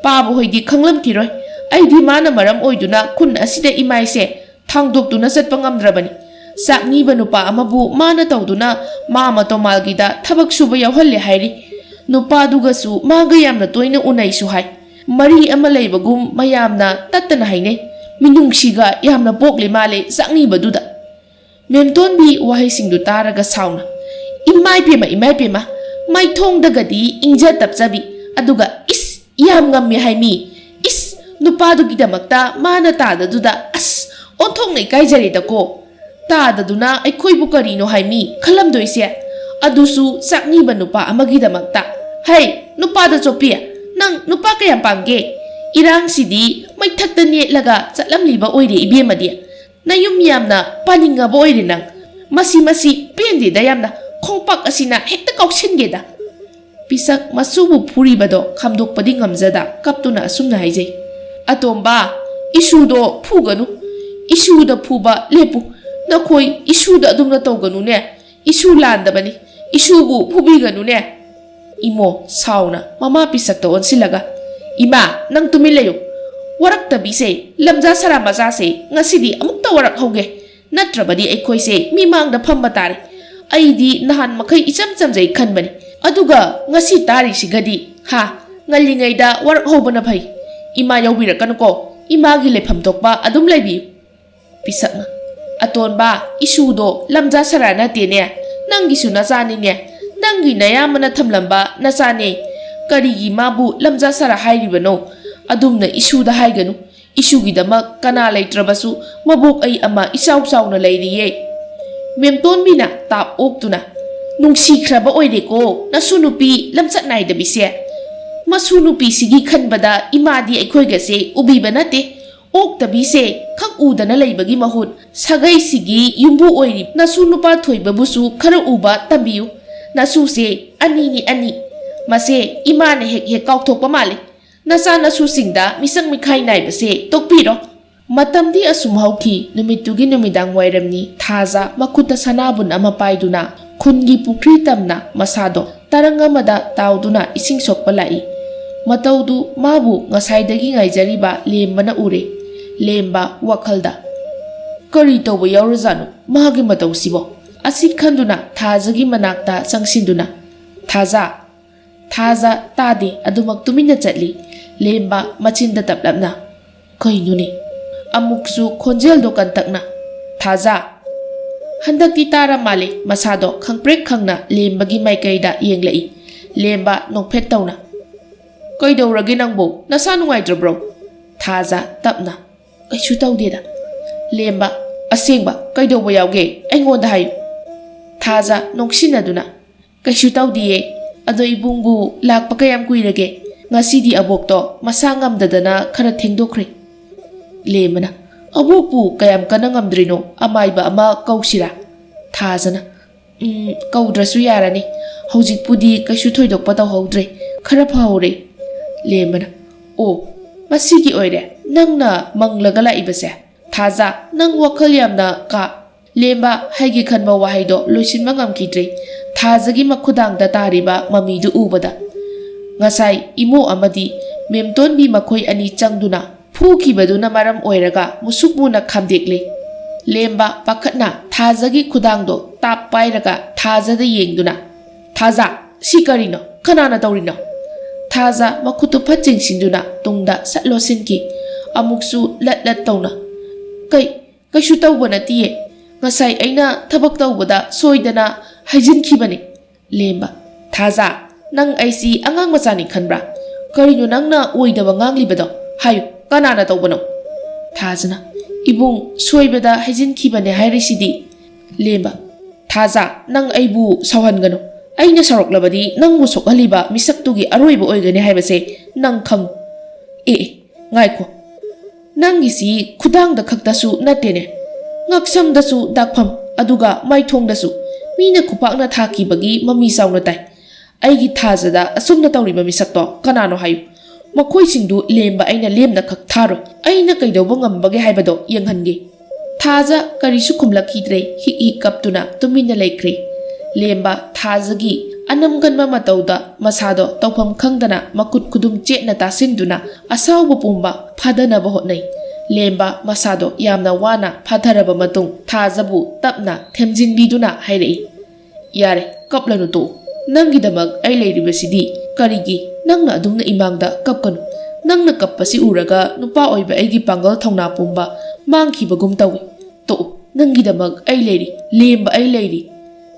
ꯄꯥꯕ ꯍꯣꯏꯗꯤ ꯈꯪꯂꯝꯈꯤꯔꯣꯏ꯫ ꯑꯩꯗꯤ ꯃꯥꯅ ꯃꯔꯝ ꯑꯣꯏꯗꯨꯅ ꯈꯨꯟ ꯑꯁꯤꯗ ꯏꯃꯥꯏꯁꯦ ꯊꯥꯡꯗꯣꯛꯇꯨꯅ ꯆꯠꯄ ꯉꯝꯗ꯭ꯔꯕꯅꯤ꯫ ꯆꯥꯛꯅꯤꯕ ꯅꯨꯄꯥ ꯑꯃꯕꯨ ꯃꯥꯅ ꯇꯧꯗꯨꯅ ꯃꯥꯃ ꯇꯣꯃꯥꯜꯒꯤꯗ ꯊꯕꯛ ꯁꯨꯕ ꯌꯥꯎꯍꯜꯂꯦ ꯍꯥꯏꯔꯤ꯫ ꯅꯨꯄꯥꯗꯨꯒꯁꯨ ꯃꯥꯒ ꯌꯥꯝꯅ ꯇꯣꯏꯅ ꯎꯅꯩꯁꯨ ꯍꯥꯏ꯫ ꯃꯔꯤ ꯑꯃ ꯂꯩꯕꯒꯨꯝ ꯃꯌꯥꯝꯅ ꯇꯠꯇꯅ ꯍꯥꯏꯅꯩ꯫ ꯃꯤꯅꯨꯡꯁꯤꯒ ꯌꯥꯝꯅ ꯄꯣꯛꯂꯤ ꯃꯥꯜꯂꯦ ꯆꯥꯛꯅꯤꯕꯗꯨꯗ꯫" ꯃꯦꯝꯇꯣꯟꯕꯤ ꯋꯥꯍꯩꯁꯤꯡꯗꯨ ꯇꯥꯔꯒ ꯁꯥꯎꯅ, "ꯏꯃꯥꯏ ꯄꯦꯝꯃ, ꯏꯃꯥꯏ ꯄꯦꯝꯃ, ꯃꯥꯏꯊꯣꯡꯗꯒꯗꯤ ꯏꯪꯖ ꯇꯞꯆꯕꯤ, ꯑꯗꯨꯒ ꯏꯁ, ꯌꯥꯝ ꯉꯝꯃꯤ ꯍꯥꯏ ꯃꯤ꯫ ꯏꯁ, ꯅꯨꯄꯥꯗꯨꯒꯤꯗꯃꯛꯇ ꯃꯥꯅ ꯇꯥꯗꯗꯨꯗ ꯑꯁ, ꯑꯣꯟꯊꯣꯛꯅ ꯏꯀꯥꯏꯖꯔꯦꯗꯀꯣ꯫ ꯇꯥꯗꯗꯨꯅ ꯑꯩꯈꯣꯏꯕꯨ ꯀꯔꯤꯅꯣ ꯍꯥꯏ ꯃꯤ ꯈꯜꯂꯝꯗꯣꯏꯁꯦ? ꯑꯗꯨꯁꯨ ꯆꯥꯛꯅꯤꯕ ꯅꯨꯄꯥ ꯑꯃꯒꯤꯗꯃꯛꯇ꯫ ꯍꯩ, ꯅꯨꯄꯥꯗ ꯆꯣꯞꯄꯤ, ꯅꯪ ꯅꯨꯄꯥ ꯀꯌꯥꯝ ꯄꯥꯝꯒꯦ? ꯏꯔꯥꯡꯁꯤꯗꯤ ꯃꯩꯊꯛꯇ ꯅꯦꯠꯂꯒ ꯆꯠꯂꯝꯂꯤꯕ ꯑꯣꯏꯔꯦ ꯏꯕꯦꯝꯃꯗꯤ꯫ ꯅꯌꯨꯝ ꯌꯥꯝꯅ ꯄꯥꯅꯤꯡꯉꯕ ꯑꯣꯏꯔꯦ ꯅꯪ꯫ ꯃꯁꯤ, ꯃꯁꯤ ꯄꯦꯟꯗꯦꯗ ꯌꯥꯝꯅ꯫ ꯈꯣꯡꯄꯥꯛ ꯑꯁꯤꯅ ꯍꯦꯛꯇ ꯀꯥꯎꯁꯤꯟꯒꯦꯗ꯫" ꯄꯤꯁꯛ ꯃꯁꯨꯕꯨ ꯐꯨꯔꯤꯕꯗꯣ ꯈꯥꯝꯗꯣꯛꯄꯗꯤ ꯉꯝꯖꯗ ꯀꯞꯇꯨꯅ ꯑꯁꯨꯝꯅ ꯍꯥꯏꯖꯩ, "ꯑꯇꯣꯝꯕ, ꯏꯁꯨꯗꯣ ꯐꯨꯒꯅꯨ꯫ ꯏꯁꯨꯗ ꯐꯨꯕ ꯂꯦꯞꯄꯨ꯫ ꯅꯈꯣꯏ ꯏꯁꯨꯗ ꯑꯗꯨꯝꯅ ꯇꯧꯒꯅꯨꯅꯦ꯫ ꯏꯁꯨ ꯂꯥꯟꯗꯕꯅꯤ꯫ ꯏꯁꯨꯕꯨ ꯐꯨꯕꯤꯒꯅꯨꯅꯦ꯫" ꯏꯃꯣ ꯁꯥꯎꯅ ꯃꯃꯥ ꯄꯤꯁꯛꯇ ꯑꯣꯟꯁꯤꯜꯂꯒ, "ꯏꯃꯥ, ꯅꯪ ꯇꯨꯃꯤꯟ ꯂꯩꯌꯨ꯫ ꯋꯥꯔꯛꯇꯕꯤꯁꯦ, ꯂꯝꯖꯥ ꯁꯔꯥ ꯃꯆꯥꯁꯦ ꯉꯁꯤꯗꯤ ꯑꯃꯨꯛꯇ ꯋꯥꯔꯛꯍꯧꯒꯦ꯫ ꯅꯠꯇ꯭ꯔꯕꯗꯤ ꯑꯩꯈꯣꯏꯁꯦ ꯃꯤꯃꯥꯡꯗ ꯐꯝꯕ ꯇꯥꯔꯦ꯫ ꯑꯩꯗꯤ ꯅꯍꯥꯟ ꯃꯈꯩ ꯏꯆꯝ ꯆꯝꯖꯩ ꯈꯟꯕꯅꯤ꯫ ꯑꯗꯨꯒ ꯉꯁꯤ ꯇꯥꯔꯤꯁꯤꯒꯗꯤ, ꯍꯥ, ꯉꯜꯂꯤꯉꯩꯗ ꯋꯥꯔꯛꯍꯧꯕꯅ ꯐꯩ꯫ ꯏꯃꯥ ꯌꯧꯕꯤꯔꯛꯀꯅꯨꯀꯣ꯫ ꯏꯃꯥꯒꯤ ꯂꯩꯐꯝ ꯊꯣꯛꯄ ꯑꯗꯨꯝ ꯂꯩꯕꯤꯌꯨ꯫" ꯄꯤꯁꯛꯅ, "ꯑꯇꯣꯟꯕ, ꯏꯁꯨꯗꯣ ꯂꯝꯖꯥ ꯁꯔꯥ ꯅꯠꯇꯦꯅꯦ꯫ ꯅꯪꯒꯤꯁꯨ ꯅꯆꯥꯅꯤꯅꯦ꯫ ꯅꯪꯒꯤ ꯅꯌꯥꯝꯕꯅ ꯊꯝꯂꯝꯕ ꯅꯆꯥꯅꯦ꯫ ꯀꯔꯤꯒꯤ ꯃꯥꯕꯨ ꯂꯝꯖꯥ ꯁꯔꯥ ꯍꯥꯏꯔꯤꯕꯅꯣ? ꯑꯗꯨꯝꯅ ꯏꯁꯨꯗ ꯍꯥꯏꯒꯅꯨ꯫ ꯏꯁꯨꯒꯤꯗꯃꯛ ꯀꯅꯥ ꯂꯩꯇ꯭ꯔꯕꯁꯨ ꯃꯕꯣꯛ ꯑꯩ ꯑꯃ ꯏꯆꯥꯎ ꯆꯥꯎꯅ ꯂꯩꯔꯤꯌꯦ꯫" ꯃꯦꯝꯇꯣꯟꯕꯤꯅ ꯇꯥꯞ ꯑꯣꯛꯇꯨꯅ, "ꯅꯨꯡꯁꯤꯈ꯭ꯔꯕ ꯑꯣꯏꯔꯦꯀꯣ ꯅꯁꯨ ꯅꯨꯄꯤ ꯂꯝꯆꯠ ꯅꯥꯏꯗꯕꯤꯁꯦ꯫ ꯃꯁꯨ ꯅꯨꯄꯤꯁꯤꯒꯤ ꯈꯟꯕꯗ ꯏꯃꯥꯗꯤ ꯑꯩꯈꯣꯏꯒꯁꯦ ꯎꯕꯤꯕ ꯅꯠꯇꯦ꯫ ꯑꯣꯛꯇꯕꯤꯁꯦ ꯈꯛ ꯎꯗꯅ ꯂꯩꯕꯒꯤ ꯃꯍꯨꯠ ꯁꯥꯒꯩꯁꯤꯒꯤ ꯌꯨꯝꯕꯨ ꯑꯣꯏꯔꯤ ꯅꯁꯨ ꯅꯨꯄꯥ ꯊꯣꯏꯕꯕꯨꯁꯨ ꯈꯔ ꯎꯕ ꯇꯝꯕꯤꯌꯨ꯫ ꯅꯁꯨꯁꯦ ꯑꯅꯤꯅꯤ ꯑꯅꯤ꯫ ꯃꯁꯦ ꯏꯃꯥꯅ ꯍꯦꯛ ꯍꯦꯛ ꯀꯥꯎꯊꯣꯛꯄ ꯃꯥꯜꯂꯤ꯫ ꯅꯆꯥ ꯅꯁꯨꯁꯤꯡꯗ ꯃꯤꯆꯪ ꯃꯤꯈꯥꯏ ꯅꯥꯏꯕꯁꯦ ꯇꯣꯛꯄꯤꯔꯣ꯫" ꯃꯇꯝꯗꯤ ꯑꯁꯨꯝ ꯍꯧꯈꯤ꯫ ꯅꯨꯃꯤꯠꯇꯨꯒꯤ ꯅꯨꯃꯤꯗꯥꯡ ꯋꯥꯏꯔꯝꯅꯤ꯫ ꯊꯥꯖ ꯃꯈꯨꯠꯇ ꯁꯅꯥꯕꯨꯟ ꯑꯃ ꯄꯥꯏꯗꯨꯅ ꯈꯨꯟꯒꯤ ꯄꯨꯈ꯭ꯔꯤ ꯇꯝꯅ ꯃꯁꯥꯗꯣ ꯇꯔꯪ ꯑꯃꯗ ꯇꯥꯎꯗꯨꯅ ꯏꯁꯤꯡ ꯁꯣꯛꯄ ꯂꯥꯛꯏ꯫ ꯃꯇꯧꯗꯨ ꯃꯥꯕꯨ ꯉꯁꯥꯏꯗꯒꯤ ꯉꯥꯏꯖꯔꯤꯕ ꯂꯦꯝꯕꯅ ꯎꯔꯦ꯫ ꯂꯦꯝꯕ ꯋꯥꯈꯜꯗ, "ꯀꯔꯤ ꯇꯧꯕ ꯌꯥꯎꯔꯖꯥꯠꯅꯣ ꯃꯥꯒꯤ ꯃꯇꯧꯁꯤꯕꯣ?" ꯑꯁꯤ ꯈꯟꯗꯨꯅ ꯊꯥꯖꯒꯤ ꯃꯅꯥꯛꯇ ꯆꯪꯁꯤꯟꯗꯨꯅ, "ꯊꯥꯖ!" ꯊꯥꯖ ꯇꯥꯗꯦ, ꯑꯗꯨꯃꯛ ꯇꯨꯃꯤꯟꯅ ꯆꯠꯂꯤ꯫ ꯂꯦꯝꯕ ꯃꯆꯤꯟꯗ ꯇꯞꯂꯞꯅ, "ꯀꯩꯅꯣꯅꯦ?" ꯑꯃꯨꯛꯁꯨ ꯈꯣꯟꯖꯦꯜꯗꯣ ꯀꯟꯇꯛꯅ, "ꯊꯥꯖ!" ꯍꯟꯗꯛꯇꯤ ꯇꯥꯔ ꯃꯥꯜꯂꯦ꯫ ꯃꯁꯥꯗꯣ ꯈꯪꯄ꯭ꯔꯦꯛ ꯈꯪꯅ ꯂꯦꯝꯕꯒꯤ ꯃꯥꯏꯀꯩꯗ ꯌꯦꯡꯂꯛꯏ꯫ ꯂꯦꯝꯕ ꯅꯣꯛꯐꯦꯠ ꯇꯧꯅ, "ꯀꯩꯗꯧꯔꯒꯦ ꯅꯪꯕꯣ? ꯅꯁꯥ ꯅꯨꯡꯉꯥꯏꯇ꯭ꯔꯕ꯭ꯔꯣ?" ꯊꯥꯖ ꯇꯞꯅ, "ꯀꯩꯁꯨ ꯇꯧꯗꯦꯗ꯫" ꯂꯦꯝꯕ, "ꯑꯁꯦꯡꯕ ꯀꯩꯗꯧꯕ ꯌꯥꯎꯒꯦ? ꯑꯩꯉꯣꯟꯗ ꯍꯥꯏꯌꯨ꯫" ꯊꯥꯖ ꯅꯣꯛꯁꯤꯟꯅꯗꯨꯅ, "ꯀꯩꯁꯨ ꯇꯧꯗꯤꯌꯦ꯫ ꯑꯗꯣ ꯏꯕꯨꯡꯕꯨ ꯂꯥꯛꯄ ꯀꯌꯥꯝ ꯀꯨꯏꯔꯒꯦ? ꯉꯁꯤꯗꯤ ꯑꯕꯣꯛꯇꯣ ꯃꯁꯥ ꯉꯝꯗꯗꯅ ꯈꯔ ꯊꯦꯡꯗꯣꯛꯈ꯭ꯔꯦ꯫" ꯂꯦꯝꯕꯅ, "ꯑꯕꯣꯛꯄꯨ ꯀꯌꯥꯝ ꯀꯟꯅ ꯉꯝꯗ꯭ꯔꯤꯅꯣ? ꯑꯃꯥꯏꯕ ꯑꯃ ꯀꯧꯁꯤꯔꯥ?" ꯊꯥꯖꯅ, "ꯎꯝ, ꯀꯧꯗ꯭ꯔꯁꯨ ꯌꯥꯔꯅꯤ꯫ ꯍꯧꯖꯤꯛꯄꯨꯗꯤ ꯀꯩꯁꯨ ꯊꯣꯏꯗꯣꯛꯄ ꯇꯧꯍꯧꯗ꯭ꯔꯦ꯫ ꯈꯔ ꯐꯍꯧꯔꯦ꯫" ꯂꯦꯝꯕꯅ, "ꯑꯣ, ꯃꯁꯤꯒꯤ ꯑꯣꯏꯔꯦ ꯅꯪꯅ ꯃꯪꯂꯒ ꯂꯥꯛꯏꯕꯁꯦ? ꯊꯥꯖ, ꯅꯪ ꯋꯥꯈꯜ ꯌꯥꯝꯅ ꯀꯥ..." ꯂꯦꯝꯕ ꯍꯥꯏꯒꯦ ꯈꯟꯕ ꯋꯥꯍꯩꯗꯣ ꯂꯣꯏꯁꯤꯟꯕ ꯉꯝꯈꯤꯗ꯭ꯔꯦ, ꯊꯥꯖꯒꯤ ꯃꯈꯨꯗꯥꯡꯗ ꯇꯥꯔꯤꯕ ꯃꯃꯤꯗꯨ ꯎꯕꯗ꯫ ꯉꯁꯥꯏ ꯏꯃꯣ ꯑꯃꯗꯤ ꯃꯦꯝꯇꯣꯟꯕꯤ ꯃꯈꯣꯏ ꯑꯅꯤ ꯆꯪꯗꯨꯅ ꯐꯨꯈꯤꯕꯗꯨꯅ ꯃꯔꯝ ꯑꯣꯏꯔꯒ ꯃꯨꯁꯨꯛ ꯃꯨꯅ ꯈꯥꯝꯗꯦꯛꯂꯦ꯫ ꯂꯦꯝꯕ ꯄꯥꯈꯠꯅ ꯊꯥꯖꯒꯤ ꯈꯨꯗꯥꯡꯗꯣ ꯇꯥꯞ ꯄꯥꯏꯔꯒ ꯊꯥꯖꯗ ꯌꯦꯡꯗꯨꯅ, "ꯊꯥꯖ, ꯁꯤ ꯀꯔꯤꯅꯣ? ꯀꯅꯥꯅ ꯇꯧꯔꯤꯅꯣ?" ꯊꯥꯖ ꯃꯈꯨꯠꯇꯨ ꯐꯠ ꯆꯤꯡꯁꯤꯟꯗꯨꯅ ꯇꯨꯡꯗ ꯁꯠ ꯂꯣꯠꯁꯤꯟꯈꯤ꯫ ꯑꯃꯨꯛꯁꯨ ꯂꯠ ꯂꯠ ꯇꯧꯅ, "ꯀꯩ, ꯀꯩꯁꯨ ꯇꯧꯕ ꯅꯠꯇꯤꯌꯦ꯫ ꯉꯁꯥꯏ ꯑꯩꯅ ꯊꯕꯛ ꯇꯧꯕꯗ ꯁꯣꯏꯗꯅ ꯍꯩꯖꯤꯟꯈꯤꯕꯅꯤ꯫" ꯂꯦꯝꯕ, "ꯊꯥꯖ, ꯅꯪ ꯑꯩꯁꯤ ꯑꯉꯥꯡ ꯃꯆꯥꯅꯤ ꯈꯟꯕ꯭ꯔꯥ? ꯀꯔꯤꯅꯣ ꯅꯪꯅ ꯑꯣꯏꯗꯕ ꯉꯥꯡꯂꯤꯕꯗꯣ? ꯍꯥꯏꯌꯨ, ꯀꯅꯥꯅ ꯇꯧꯕꯅꯣ?" ꯊꯥꯖꯅ, "ꯏꯕꯨꯡ, ꯁꯣꯏꯕꯗ ꯍꯩꯖꯤꯟꯈꯤꯕꯅꯦ ꯍꯥꯏꯔꯤꯁꯤꯗꯤ꯫" ꯂꯦꯝꯕ, "ꯊꯥꯖ, ꯅꯪ ꯑꯩꯕꯨ ꯁꯥꯎꯍꯟꯒꯅꯨ꯫ ꯑꯩꯅ ꯁꯥꯎꯔꯛꯂꯕꯗꯤ ꯅꯪꯕꯨ ꯁꯣꯛꯍꯜꯂꯤꯕ ꯃꯤꯁꯛꯇꯨꯒꯤ ꯑꯔꯣꯏꯕ ꯑꯣꯏꯒꯅꯤ ꯍꯥꯏꯕꯁꯦ ꯅꯪ ꯈꯪꯉꯨ꯫" "ꯑꯦ, ꯑꯦ, ꯉꯥꯏꯈꯣ꯫ ꯅꯪꯒꯤꯁꯤ ꯈꯨꯗꯥꯡꯗ ꯈꯛꯇꯁꯨ ꯅꯠꯇꯦꯅꯦ꯫ ꯉꯛꯁꯝꯗꯁꯨ ꯗꯥꯛꯐꯝ, ꯑꯗꯨꯒ ꯃꯥꯏꯊꯣꯡꯗꯁꯨ ꯃꯤꯅ ꯈꯨꯄꯥꯛꯅ ꯊꯥꯈꯤꯕꯒꯤ ꯃꯃꯤ ꯆꯥꯎꯅ ꯇꯥꯏ꯫ ꯑꯩꯒꯤ ꯊꯥꯖꯗ ꯑꯁꯨꯝꯅ ꯇꯧꯔꯤꯕ ꯃꯤꯁꯛꯇꯣ ꯀꯅꯥꯅꯣ ꯍꯥꯏꯌꯨ꯫ ꯃꯈꯣꯏꯁꯤꯡꯗꯨ ꯂꯦꯝꯕ ꯑꯩꯅ ꯂꯦꯝꯅ ꯈꯛ ꯊꯥꯔꯣꯏ꯫ ꯑꯩꯅ ꯀꯩꯗꯧꯕ ꯉꯝꯕꯒꯦ ꯍꯥꯏꯕꯗꯣ ꯌꯦꯡꯍꯟꯒꯦ꯫" ꯊꯥꯖ ꯀꯔꯤꯁꯨ ꯈꯨꯝꯂꯛꯈꯤꯗ꯭ꯔꯦ꯫ ꯍꯤꯛ ꯍꯤꯛ ꯀꯞꯇꯨꯅ ꯇꯨꯃꯤꯟꯅ ꯂꯩꯈ꯭ꯔꯦ꯫ ꯂꯦꯝꯕ ꯊꯥꯖꯒꯤ ꯑꯅꯝ ꯀꯟꯕ ꯃꯇꯧꯗ ꯃꯁꯥꯗꯣ ꯇꯧꯐꯝ ꯈꯪꯗꯅ ꯃꯈꯨꯠ ꯈꯨꯗꯨꯝ ꯆꯦꯠꯅ ꯇꯥꯁꯤꯟꯗꯨꯅ ꯑꯁꯥꯎꯕ ꯄꯨꯝꯕ ꯐꯥꯗꯅꯕ ꯍꯣꯠꯅꯩ꯫ ꯂꯦꯝꯕ ꯃꯁꯥꯗꯣ ꯌꯥꯝꯅ ꯋꯥꯅ ꯐꯥꯊꯔꯕ ꯃꯇꯨꯡ ꯊꯥꯖꯕꯨ ꯇꯞꯅ ꯊꯦꯝꯖꯤꯟꯕꯤꯗꯨꯅ ꯍꯥꯏꯔꯛꯏ, "ꯌꯥꯔꯦ, ꯀꯞꯂꯅꯨ, ꯇꯣꯛꯎ꯫ ꯅꯪꯒꯤꯗꯃꯛ ꯑꯩ ꯂꯩꯔꯤꯕꯁꯤꯗꯤ ꯀꯔꯤꯒꯤ? ꯅꯪꯅ ꯑꯗꯨꯝꯅ ꯏꯃꯥꯡꯗ ꯀꯞꯀꯅꯨ꯫ ꯅꯪꯅ ꯀꯞꯄꯁꯤ ꯎꯔꯒ ꯅꯨꯄꯥ ꯑꯣꯏꯕ ꯑꯩꯒꯤ ꯄꯥꯡꯒꯜ ꯊꯧꯅꯥ ꯄꯨꯝꯕ ꯃꯥꯡꯈꯤꯕꯒꯨꯝ ꯇꯧꯏ꯫ ꯇꯣꯛꯎ, ꯅꯪꯒꯤꯗꯃꯛ ꯑꯩ ꯂꯩꯔꯤ, ꯂꯦꯝꯕ ꯑꯩ ꯂꯩꯔꯤ꯫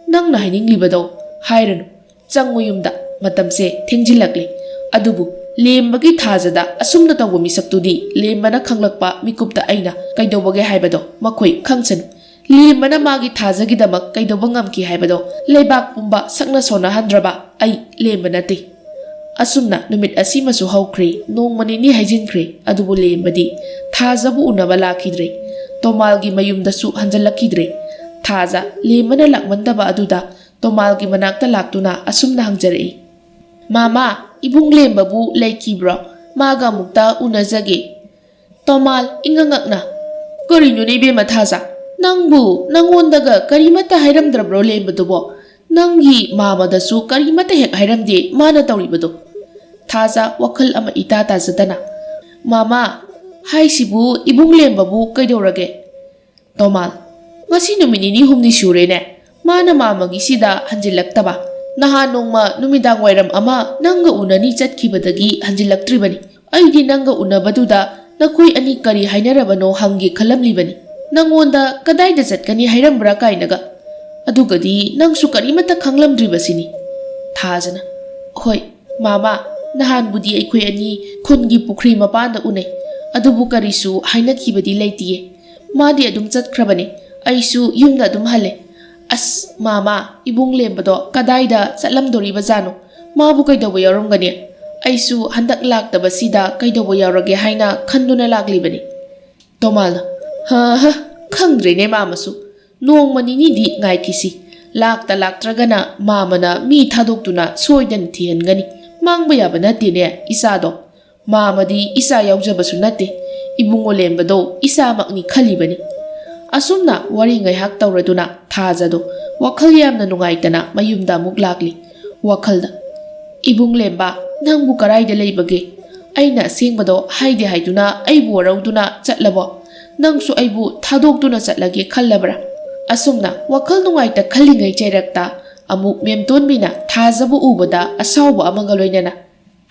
ꯅꯪꯅ ꯍꯥꯏꯅꯤꯡꯂꯤꯕꯗꯣ ꯍꯥꯏꯔꯅꯨ꯫ ꯆꯪꯉꯨ ꯌꯨꯝꯗ, ꯃꯇꯝꯁꯦ ꯊꯦꯡꯖꯤꯜꯂꯛꯂꯦ꯫" ꯑꯗꯨꯕꯨ ꯂꯦꯝꯕꯒꯤ ꯊꯥꯖꯗ ꯑꯁꯨꯝꯅ ꯇꯧꯕ ꯃꯤꯁꯛꯇꯨꯗꯤ ꯂꯦꯝꯕꯅ ꯈꯪꯂꯛꯄ ꯃꯤꯀꯨꯞꯇ ꯑꯩꯅ ꯀꯩꯗꯧꯕꯒꯦ ꯍꯥꯏꯕꯗꯣ ꯃꯈꯣꯏ ꯈꯪꯁꯅꯨ꯫ ꯂꯦꯝꯕꯅ ꯃꯥꯒꯤ ꯊꯥꯖꯒꯤꯗꯃꯛ ꯀꯩꯗꯧꯕ ꯉꯝꯈꯤ ꯍꯥꯏꯕꯗꯣ ꯂꯩꯕꯥꯛ ꯄꯨꯝꯕ ꯁꯛꯅ ꯁꯣꯟꯅꯍꯟꯗ꯭ꯔꯕ ꯑꯩ ꯂꯦꯝꯕ ꯅꯠꯇꯦ꯫ ꯑꯁꯨꯝꯅ ꯅꯨꯃꯤꯠ ꯑꯁꯤꯃꯁꯨ ꯍꯧꯈ꯭ꯔꯦ, ꯅꯣꯡꯃ ꯅꯤꯅꯤ ꯍꯩꯖꯤꯟꯈ꯭ꯔꯦ, ꯑꯗꯨꯕꯨ ꯂꯦꯝꯕꯗꯤ ꯊꯥꯖꯕꯨ ꯎꯅꯕ ꯂꯥꯛꯈꯤꯗ꯭ꯔꯦ꯫ ꯇꯣꯃꯥꯜꯒꯤ ꯃꯌꯨꯝꯗꯁꯨ ꯍꯟꯖꯜꯂꯛꯈꯤꯗ꯭ꯔꯦ꯫ ꯊꯥꯖ ꯂꯦꯝꯕꯅ ꯂꯥꯛꯃꯟꯗꯕ ꯑꯗꯨꯗ ꯇꯣꯃꯥꯜꯒꯤ ꯃꯅꯥꯛꯇ ꯂꯥꯛꯇꯨꯅ ꯑꯁꯨꯝꯅ ꯍꯪꯖꯔꯛꯏ, "ꯃꯥꯃꯥ, ꯏꯕꯨꯡ ꯂꯦꯝꯕꯕꯨ ꯂꯩꯈꯤꯕ꯭ꯔꯣ? ꯃꯥꯒ ꯑꯃꯨꯛꯇ ꯎꯅꯖꯒꯦ꯫" ꯇꯣꯃꯥꯜ ꯏꯉꯛ ꯉꯛꯅ, "ꯀꯔꯤꯅꯣꯅꯦ ꯏꯕꯦꯝꯃ ꯊꯥꯖ? ꯅꯪꯕꯨ ꯅꯪꯉꯣꯟꯗꯒ ꯀꯔꯤꯃꯠꯇ ꯍꯥꯏꯔꯝꯗ꯭ꯔꯕ꯭ꯔꯣ ꯂꯦꯝꯕꯗꯨꯕꯣ? ꯅꯪꯒꯤ ꯃꯥꯃꯗꯁꯨ ꯀꯔꯤꯃꯠꯇ ꯍꯦꯛ ꯍꯥꯏꯔꯝꯗꯦ ꯃꯥꯅ ꯇꯧꯔꯤꯕꯗꯣ?" ꯊꯥꯖ ꯋꯥꯈꯜ ꯑꯃ ꯏꯇꯥ ꯇꯥꯖꯗꯅ, "ꯃꯥꯃꯥ, ꯍꯥꯏꯁꯤꯕꯨ ꯏꯕꯨꯡ ꯂꯦꯝꯕꯕꯨ ꯀꯩꯗꯧꯔꯒꯦ?" ꯇꯣꯃꯥꯜ, "ꯉꯁꯤ ꯅꯨꯃꯤꯠ ꯅꯤꯅꯤ ꯍꯨꯝꯅꯤ ꯁꯨꯔꯦꯅꯦ ꯃꯥꯅ ꯃꯥꯃꯒꯤꯁꯤꯗ ꯍꯟꯖꯤꯜꯂꯛꯇꯕ꯫ ꯅꯍꯥꯟ ꯅꯣꯡꯃ ꯅꯨꯃꯤꯗꯥꯡ ꯋꯥꯏꯔꯝ ꯑꯃ ꯅꯪꯒ ꯎꯅꯅꯤ ꯆꯠꯈꯤꯕꯗꯒꯤ ꯍꯟꯖꯤꯜꯂꯛꯇ꯭ꯔꯤꯕꯅꯤ꯫ ꯑꯩꯗꯤ ꯅꯪꯒ ꯎꯅꯕꯗꯨꯗ ꯅꯈꯣꯏ ꯑꯅꯤ ꯀꯔꯤ ꯍꯥꯏꯅꯔꯕꯅꯣ ꯍꯪꯒꯦ ꯈꯜꯂꯝꯂꯤꯕꯅꯤ꯫ ꯅꯪꯉꯣꯟꯗ ꯀꯗꯥꯏꯗ ꯆꯠꯀꯅꯤ ꯍꯥꯏꯔꯝꯕ꯭ꯔꯥ ꯀꯥꯏꯅꯒ꯫ ꯑꯗꯨꯒꯗꯤ ꯅꯪꯁꯨ ꯀꯔꯤꯃꯠꯇ ꯈꯪꯂꯝꯗ꯭ꯔꯤꯕꯁꯤꯅꯤ꯫" ꯊꯥꯖꯅ, "ꯍꯣꯏ, ꯃꯥꯃꯥ, ꯅꯍꯥꯟꯕꯨꯗꯤ ꯑꯩꯈꯣꯏ ꯑꯅꯤ ꯈꯨꯟꯒꯤ ꯄꯨꯈ꯭ꯔꯤ ꯃꯄꯥꯟꯗ ꯎꯅꯩ꯫ ꯑꯗꯨꯕꯨ ꯀꯔꯤꯁꯨ ꯍꯥꯏꯅꯈꯤꯕꯗꯤ ꯂꯩꯇꯤꯌꯦ꯫ ꯃꯥꯗꯤ ꯑꯗꯨꯝ ꯆꯠꯈ꯭ꯔꯕꯅꯤ꯫ ꯑꯩꯁꯨ ꯌꯨꯝꯗ ꯑꯗꯨꯝ ꯍꯜꯂꯦ꯫" "ꯑꯁ, ꯃꯥꯃꯥ, ꯏꯕꯨꯡ ꯂꯦꯝꯕꯗꯣ ꯀꯗꯥꯏꯗ ꯆꯠꯂꯝꯗꯣꯔꯤꯕꯖꯥꯠꯅꯣ? ꯃꯥꯕꯨ ꯀꯩꯗꯧꯕ ꯌꯥꯎꯔꯝꯒꯅꯤ? ꯑꯩꯁꯨ ꯍꯟꯗꯛ ꯂꯥꯛꯇꯕꯁꯤꯗ ꯀꯩꯗꯧꯕ ꯌꯥꯎꯔꯒꯦ ꯍꯥꯏꯅ ꯈꯟꯗꯨꯅ ꯂꯥꯛꯂꯤꯕꯅꯤ꯫" ꯇꯣꯃꯥꯜꯅ, "ꯍ ꯍ, ꯈꯪꯗ꯭ꯔꯦꯅꯦ ꯃꯥꯃꯁꯨ꯫ ꯅꯣꯡꯃ ꯅꯤꯅꯤꯗꯤ ꯉꯥꯏꯈꯤꯁꯤ꯫ ꯂꯥꯛꯇ ꯂꯥꯛꯇ꯭ꯔꯒꯅ ꯃꯥꯃꯅ ꯃꯤ ꯊꯥꯗꯣꯛꯇꯨꯅ ꯁꯣꯏꯗꯅ ꯊꯤꯍꯟꯒꯅꯤ꯫ ꯃꯥꯡꯕ ꯌꯥꯕ ꯅꯠꯇꯦꯅꯦ ꯏꯆꯥꯗꯣ꯫ ꯃꯥꯃꯗꯤ ꯏꯆꯥ ꯌꯥꯎꯖꯕꯁꯨ ꯅꯠꯇꯦ꯫ ꯏꯕꯨꯡꯉꯣ ꯂꯦꯝꯕꯗꯣ ꯏꯆꯥꯃꯛꯅꯤ ꯈꯜꯂꯤꯕꯅꯤ꯫" ꯑꯁꯨꯝꯅ ꯋꯥꯔꯤ ꯉꯥꯏꯍꯥꯛ ꯇꯧꯔꯗꯨꯅ ꯊꯥꯖꯗꯣ ꯋꯥꯈꯜ ꯌꯥꯝꯅ ꯅꯨꯡꯉꯥꯏꯇꯅ ꯃꯌꯨꯝꯗ ꯑꯃꯨꯛ ꯂꯥꯛꯂꯤ꯫ ꯋꯥꯈꯜꯗ, "ꯏꯕꯨꯡ ꯂꯦꯝꯕ, ꯅꯪꯕꯨ ꯀꯔꯥꯏꯗ ꯂꯩꯕꯒꯦ? ꯑꯩꯅ ꯑꯁꯦꯡꯕꯗꯣ ꯍꯥꯏꯗꯦ ꯍꯥꯏꯗꯨꯅ ꯑꯩꯕꯨ ꯋꯥꯔꯧꯗꯨꯅ ꯆꯠꯂꯕꯣ? ꯅꯪꯁꯨ ꯑꯩꯕꯨ ꯊꯥꯗꯣꯛꯇꯨꯅ ꯆꯠꯂꯒꯦ ꯈꯜꯂꯕ꯭ꯔꯥ?" ꯑꯁꯨꯝꯅ ꯋꯥꯈꯜ ꯅꯨꯡꯉꯥꯏꯇ ꯈꯜꯂꯤꯉꯩ ꯆꯩꯔꯛꯇ ꯑꯃꯨꯛ ꯃꯦꯝꯇꯣꯟꯕꯤꯅ ꯊꯥꯖꯕꯨ ꯎꯕꯗ ꯑꯁꯥꯎꯕ ꯑꯃꯒ ꯂꯣꯏꯅꯅ,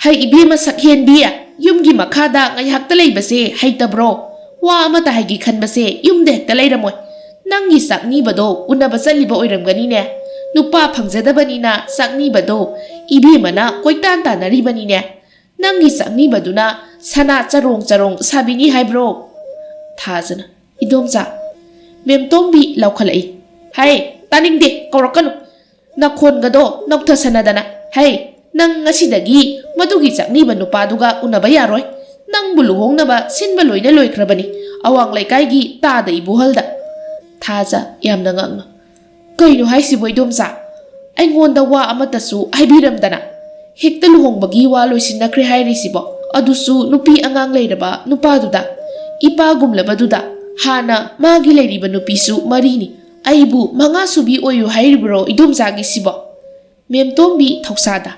"ꯍꯩ ꯏꯕꯦꯝꯃ ꯁꯛꯍꯦꯟꯕꯤ, ꯌꯨꯝꯒꯤ ꯃꯈꯥꯗ ꯉꯥꯏꯍꯥꯛꯇ ꯂꯩꯕꯁꯦ ꯍꯩꯇꯕ꯭ꯔꯣ? ꯋꯥ ꯑꯃꯇ ꯍꯥꯏꯒꯦ ꯈꯟꯕꯁꯦ ꯌꯨꯝꯗ ꯍꯦꯛꯇ ꯂꯩꯔꯝꯃꯣꯏ꯫ ꯅꯪꯒꯤ ꯆꯥꯛꯅꯤꯕꯗꯣ ꯎꯅꯕ ꯆꯠꯂꯤꯕ ꯑꯣꯏꯔꯝꯒꯅꯤꯅꯦ꯫ ꯅꯨꯄꯥ ꯐꯪꯖꯗꯕꯅꯤꯅ ꯆꯥꯛꯅꯤꯕꯗꯣ ꯏꯕꯦꯝꯃꯅ ꯀꯣꯏꯇꯥꯟ ꯇꯥꯟꯅꯔꯤꯕꯅꯤꯅꯦ꯫ ꯅꯪꯒꯤ ꯆꯥꯛꯅꯤꯕꯗꯨꯅ ꯁꯅꯥ ꯆꯔꯣꯡ ꯆꯔꯣꯡ ꯁꯥꯕꯤꯅꯤ ꯍꯥꯏꯕ꯭ꯔꯣ?" ꯊꯥꯖꯅ, "ꯏꯗꯣꯝꯆꯥ꯫" ꯃꯦꯝꯇꯣꯝꯕꯤ ꯂꯥꯎꯈꯠꯂꯛꯏ, "ꯍꯩ, ꯇꯥꯅꯤꯡꯗꯦ, ꯀꯧꯔꯛꯀꯅꯨ꯫ ꯅꯈꯣꯟꯒꯗꯣ ꯅꯧꯊꯁꯅꯗꯅ꯫ ꯍꯩ, ꯅꯪ ꯉꯁꯤꯗꯒꯤ ꯃꯗꯨꯒꯤ ꯆꯥꯛꯅꯤꯕ ꯅꯨꯄꯥꯗꯨꯒ ꯎꯅꯕ ꯌꯥꯔꯣꯏ꯫ ꯅꯪꯕꯨ ꯂꯨꯍꯣꯡꯅꯕ ꯁꯤꯟꯕ ꯂꯣꯏꯅ ꯂꯣꯏꯈ꯭ꯔꯕꯅꯤ꯫ ꯑꯋꯥꯡ ꯂꯩꯀꯥꯏꯒꯤ ꯇꯥꯗ ꯏꯕꯨꯍꯜꯗ꯫ ꯊꯥꯖ, ꯌꯥꯝꯅ ꯉꯛꯅ, "ꯀꯩꯅꯣ ꯍꯥꯏꯁꯤꯕꯣ ꯏꯗꯣꯝꯆꯥ? ꯑꯩꯉꯣꯟꯗ ꯋꯥ ꯑꯃꯠꯇꯁꯨ ꯍꯥꯏꯕꯤꯔꯝꯗꯅ ꯍꯦꯛꯇ ꯂꯨꯍꯣꯡꯕꯒꯤ ꯋꯥ ꯂꯣꯏꯁꯤꯟꯅꯈ꯭ꯔꯦ ꯍꯥꯏꯔꯤꯁꯤꯕꯣ? ꯑꯗꯨꯁꯨ ꯅꯨꯄꯤ ꯑꯉꯥꯡ ꯂꯩꯔꯕ ꯅꯨꯄꯥꯗꯨꯗ, ꯏꯄꯥꯒꯨꯝꯂꯕꯗꯨꯗ꯫ ꯍꯥꯟꯅ ꯃꯥꯒꯤ ꯂꯩꯔꯤꯕ ꯅꯨꯄꯤꯁꯨ ꯃꯔꯤꯅꯤ꯫ ꯑꯩꯕꯨ ꯃꯉꯥ ꯁꯨꯕꯤ ꯑꯣꯏꯌꯨ ꯍꯥꯏꯔꯤꯕ꯭ꯔꯣ ꯏꯗꯣꯝꯆꯥꯒꯤꯁꯤꯕꯣ?" ꯃꯦꯝꯇꯣꯝꯕꯤ ꯊꯧꯁꯥꯗ,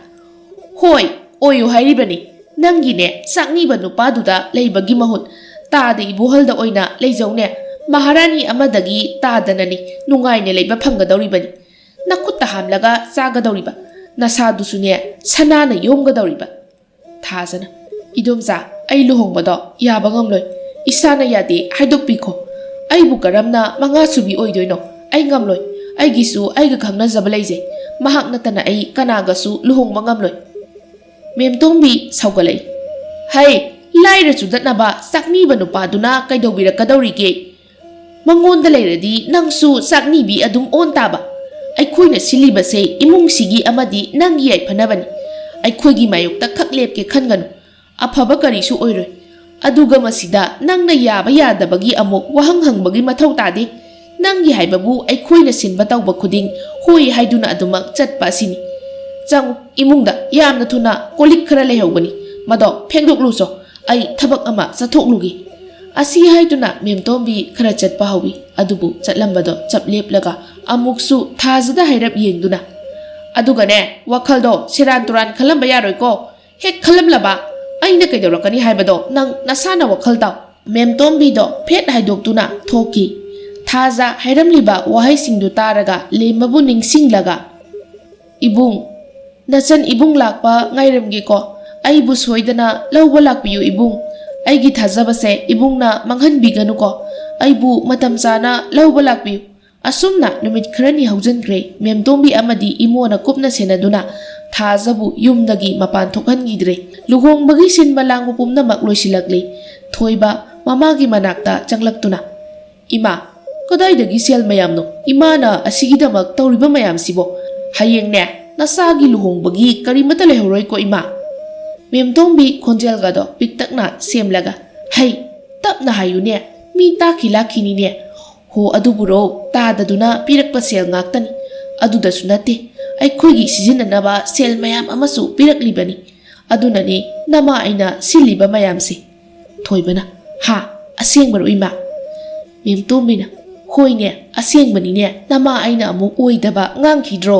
"ꯍꯣꯏ, ꯑꯣꯏꯌꯨ ꯍꯥꯏꯔꯤꯕꯅꯤ꯫ ꯅꯪꯒꯤꯅꯦ ꯆꯥꯛꯅꯤꯕ ꯅꯨꯄꯥꯗꯨꯗ ꯂꯩꯕꯒꯤ ꯃꯍꯨꯠ ꯇꯥꯗ ꯏꯕꯣꯍꯜꯗ ꯑꯣꯏꯅ ꯂꯩꯖꯧꯅꯦ꯫ ꯃꯍꯥꯔꯥꯅꯤ ꯑꯃꯗꯒꯤ ꯇꯥꯗꯅꯅꯤ ꯅꯨꯡꯉꯥꯏꯅ ꯂꯩꯕ ꯐꯪꯒꯗꯧꯔꯤꯕꯅꯤ꯫ ꯅꯈꯨꯠꯇ ꯍꯥꯝꯂꯒ ꯆꯥꯒꯗꯧꯔꯤꯕ, ꯅꯁꯥꯗꯨꯁꯨꯅꯦ ꯁꯅꯥꯅ ꯌꯣꯝꯒꯗꯧꯔꯤꯕ꯫" ꯊꯥꯖꯅ, "ꯏꯗꯣꯝꯆꯥ, ꯑꯩ ꯂꯨꯍꯣꯡꯕꯗꯣ ꯌꯥꯕ ꯉꯝꯂꯣꯏ꯫ ꯏꯁꯥꯅ ꯌꯥꯗꯦ ꯍꯥꯏꯗꯣꯛꯄꯤꯈꯣ꯫ ꯑꯩꯕꯨ ꯀꯔꯝꯅ ꯃꯉꯥ ꯁꯨꯕꯤ ꯑꯣꯏꯗꯣꯏꯅꯣ? ꯑꯩ ꯉꯝꯂꯣꯏ꯫ ꯑꯩꯒꯤꯁꯨ ꯑꯩꯒ ꯈꯪꯅꯖꯕ ꯂꯩꯖꯩ꯫ ꯃꯍꯥꯛ ꯅꯠꯇꯅ ꯑꯩ ꯀꯅꯥꯒꯁꯨ ꯂꯨꯍꯣꯡꯕ ꯉꯝꯂꯣꯏ꯫" ꯃꯦꯝꯇꯣꯝꯕꯤ ꯁꯧꯒꯠꯂꯛꯏ꯫ "ꯍꯩ, ꯂꯥꯏꯔ ꯆꯨꯗꯠꯅꯕ ꯆꯥꯛꯅꯤꯕ ꯅꯨꯄꯥꯗꯨꯅ ꯀꯩꯗꯧꯕꯤꯔꯛꯀꯗꯧꯔꯤꯒꯦ? ꯃꯉꯣꯟꯗ ꯂꯩꯔꯗꯤ ꯅꯪꯁꯨ ꯆꯥꯛꯅꯤꯕꯤ ꯑꯗꯨꯝ ꯑꯣꯟ ꯇꯥꯕ꯫ ꯑꯩꯈꯣꯏꯅ ꯁꯤꯜꯂꯤꯕꯁꯦ ꯏꯃꯨꯡꯁꯤꯒꯤ ꯑꯃꯗꯤ ꯅꯪꯒꯤ ꯌꯥꯏꯐꯅꯕꯅꯤ꯫ ꯑꯩꯈꯣꯏꯒꯤ ꯃꯥꯌꯣꯛꯇ ꯈꯛ ꯂꯦꯞꯀꯦ ꯈꯟꯒꯅꯨ꯫ ꯑꯐꯕ ꯀꯔꯤꯁꯨ ꯑꯣꯏꯔꯣꯏ꯫ ꯑꯗꯨꯒ ꯃꯁꯤꯗ ꯅꯪꯅ ꯌꯥꯕ ꯌꯥꯗꯕꯒꯤ ꯑꯃꯨꯛ ꯋꯥꯍꯪ ꯍꯪꯕꯒꯤ ꯃꯊꯧ ꯇꯥꯗꯦ꯫ ꯅꯪꯒꯤ ꯍꯥꯏꯕꯕꯨ ꯑꯩꯈꯣꯏꯅ ꯁꯤꯟꯕ ꯇꯧꯕ ꯈꯨꯗꯤꯡ ꯍꯣꯏ ꯍꯥꯏꯗꯨꯅ ꯑꯗꯨꯃꯛ ꯆꯠꯄ ꯑꯁꯤꯅꯤ꯫ ꯆꯪꯉꯨ, ꯏꯃꯨꯡꯗ ꯌꯥꯝꯅ ꯊꯨꯅ ꯀꯣꯜ ꯂꯤꯛ ꯈꯔ ꯂꯩꯍꯧꯕꯅꯤ, ꯃꯗꯣ ꯐꯦꯡꯗꯣꯛꯂꯨꯆꯣ꯫ ꯑꯩ ꯊꯕꯛ ꯑꯃ ꯆꯠꯊꯣꯛꯂꯨꯒꯦ꯫" ꯑꯁꯤ ꯍꯥꯏꯗꯨꯅ ꯃꯦꯝꯇꯣꯝꯕꯤ ꯈꯔ ꯆꯠꯄ ꯍꯧꯏ꯫ ꯑꯗꯨꯕꯨ ꯆꯠꯂꯝꯕꯗꯣ ꯆꯞ ꯂꯦꯞꯂꯒ ꯑꯃꯨꯛꯁꯨ ꯊꯥꯖꯗ ꯍꯥꯏꯔꯞ ꯌꯦꯡꯗꯨꯅ, "ꯑꯗꯨꯒꯅꯦ, ꯋꯥꯈꯜꯗꯣ ꯁꯦꯔꯥꯟ ꯇꯨꯔꯥꯟ ꯈꯜꯂꯝꯕ ꯌꯥꯔꯣꯏꯀꯣ꯫ ꯍꯦꯛ ꯈꯜꯂꯝꯂꯕ ꯑꯩꯅ ꯀꯩꯗꯧꯔꯛꯀꯅꯤ ꯍꯥꯏꯕꯗꯣ ꯅꯪ ꯅꯁꯥꯅ ꯋꯥꯈꯜ ꯇꯥꯎ꯫" ꯃꯦꯝꯇꯣꯝꯕꯤꯗꯣ ꯐꯦꯠ ꯍꯥꯏꯗꯣꯛꯇꯨꯅ ꯊꯣꯛꯈꯤ꯫ ꯊꯥꯖ ꯍꯥꯏꯔꯝꯂꯤꯕ ꯋꯥꯍꯩꯁꯤꯡꯗꯨ ꯇꯥꯔꯒ ꯂꯦꯝꯕꯕꯨ ꯅꯤꯡꯁꯤꯡꯂꯒ, "ꯏꯕꯨꯡ, ꯅꯆꯟ ꯏꯕꯨꯡ ꯂꯥꯛꯄ ꯉꯥꯏꯔꯝꯒꯦꯀꯣ꯫ ꯑꯩꯕꯨ ꯁꯣꯏꯗꯅ ꯂꯧꯕ ꯂꯥꯛꯄꯤꯌꯨ ꯏꯕꯨꯡ꯫ ꯑꯩꯒꯤ ꯊꯥꯖꯕꯁꯦ ꯏꯕꯨꯡꯅ ꯃꯥꯡꯍꯟꯕꯤꯒꯅꯨꯀꯣ꯫ ꯑꯩꯕꯨ ꯃꯇꯝ ꯆꯥꯅ ꯂꯧꯕ ꯂꯥꯛꯄꯤꯌꯨ꯫" ꯑꯁꯨꯝꯅ ꯅꯨꯃꯤꯠ ꯈꯔꯅꯤ ꯍꯧꯖꯤꯟꯈ꯭ꯔꯦ꯫ ꯃꯦꯝꯇꯣꯝꯕꯤ ꯑꯃꯗꯤ ꯏꯃꯣꯅ ꯀꯨꯞꯅ ꯁꯦꯟꯅꯗꯨꯅ ꯊꯥꯖꯕꯨ ꯌꯨꯝꯗꯒꯤ ꯃꯄꯥꯟ ꯊꯣꯛꯍꯟꯈꯤꯗ꯭ꯔꯦ꯫ ꯂꯨꯍꯣꯡꯕꯒꯤ ꯁꯤꯟꯕ ꯂꯥꯡꯕ ꯄꯨꯝꯅꯃꯛ ꯂꯣꯏꯁꯤꯜꯂꯛꯂꯤ꯫ ꯊꯣꯏꯕ ꯃꯃꯥꯒꯤ ꯃꯅꯥꯛꯇ ꯆꯪꯂꯛꯇꯨꯅ, "ꯏꯃꯥ, ꯀꯗꯥꯏꯗꯒꯤ ꯁꯦꯜ ꯃꯌꯥꯝꯅꯣ? ꯏꯃꯥꯅ ꯑꯁꯤꯒꯤꯗꯃꯛ ꯇꯧꯔꯤꯕ ꯃꯌꯥꯝꯁꯤꯕꯣ? ꯍꯌꯦꯡꯅꯦ, ꯅꯆꯥꯒꯤ ꯂꯨꯍꯣꯡꯕꯒꯤ ꯀꯔꯤꯃꯠꯇ ꯂꯩꯍꯧꯔꯣꯏꯀꯣ, ꯏꯃꯥ?" ꯃꯦꯝꯇꯣꯝꯕꯤ ꯈꯣꯟꯖꯦꯜꯒꯗꯣ ꯄꯤꯛꯇꯛꯅ ꯁꯦꯝꯂꯒ, "ꯍꯩ, ꯇꯞꯅ ꯍꯥꯏꯌꯨꯅꯦ, ꯃꯤ ꯇꯥꯈꯤ ꯂꯥꯛꯈꯤꯅꯤꯅꯦ꯫ ꯍꯣ, ꯑꯗꯨꯕꯨꯔꯣ, ꯇꯥꯗꯗꯨꯅ ꯄꯤꯔꯛꯄ ꯁꯦꯜ ꯉꯥꯛꯇꯅꯤ꯫ ꯑꯗꯨꯗꯁꯨ ꯅꯠꯇꯦ, ꯑꯩꯈꯣꯏꯒꯤ ꯁꯤꯖꯤꯟꯅꯅꯕ ꯁꯦꯜ ꯃꯌꯥꯝ ꯑꯃꯁꯨ ꯄꯤꯔꯛꯂꯤꯕꯅꯤ꯫ ꯑꯗꯨꯅꯅꯤ ꯅꯃꯥ ꯑꯩꯅ ꯁꯤꯜꯂꯤꯕ ꯃꯌꯥꯝꯁꯦ꯫ ꯊꯣꯏꯕꯅ, "ꯍꯥ? ꯑꯁꯦꯡꯕꯔꯣ, ꯏꯃꯥ?" ꯃꯦꯝꯇꯣꯝꯕꯤꯅ, "ꯍꯣꯏꯅꯦ, ꯑꯁꯦꯡꯕꯅꯤꯅꯦ, ꯅꯃꯥ ꯑꯩꯅ ꯑꯃꯨꯛ ꯑꯣꯏꯗꯕ ꯉꯥꯡꯈꯤꯗ꯭ꯔꯣ?"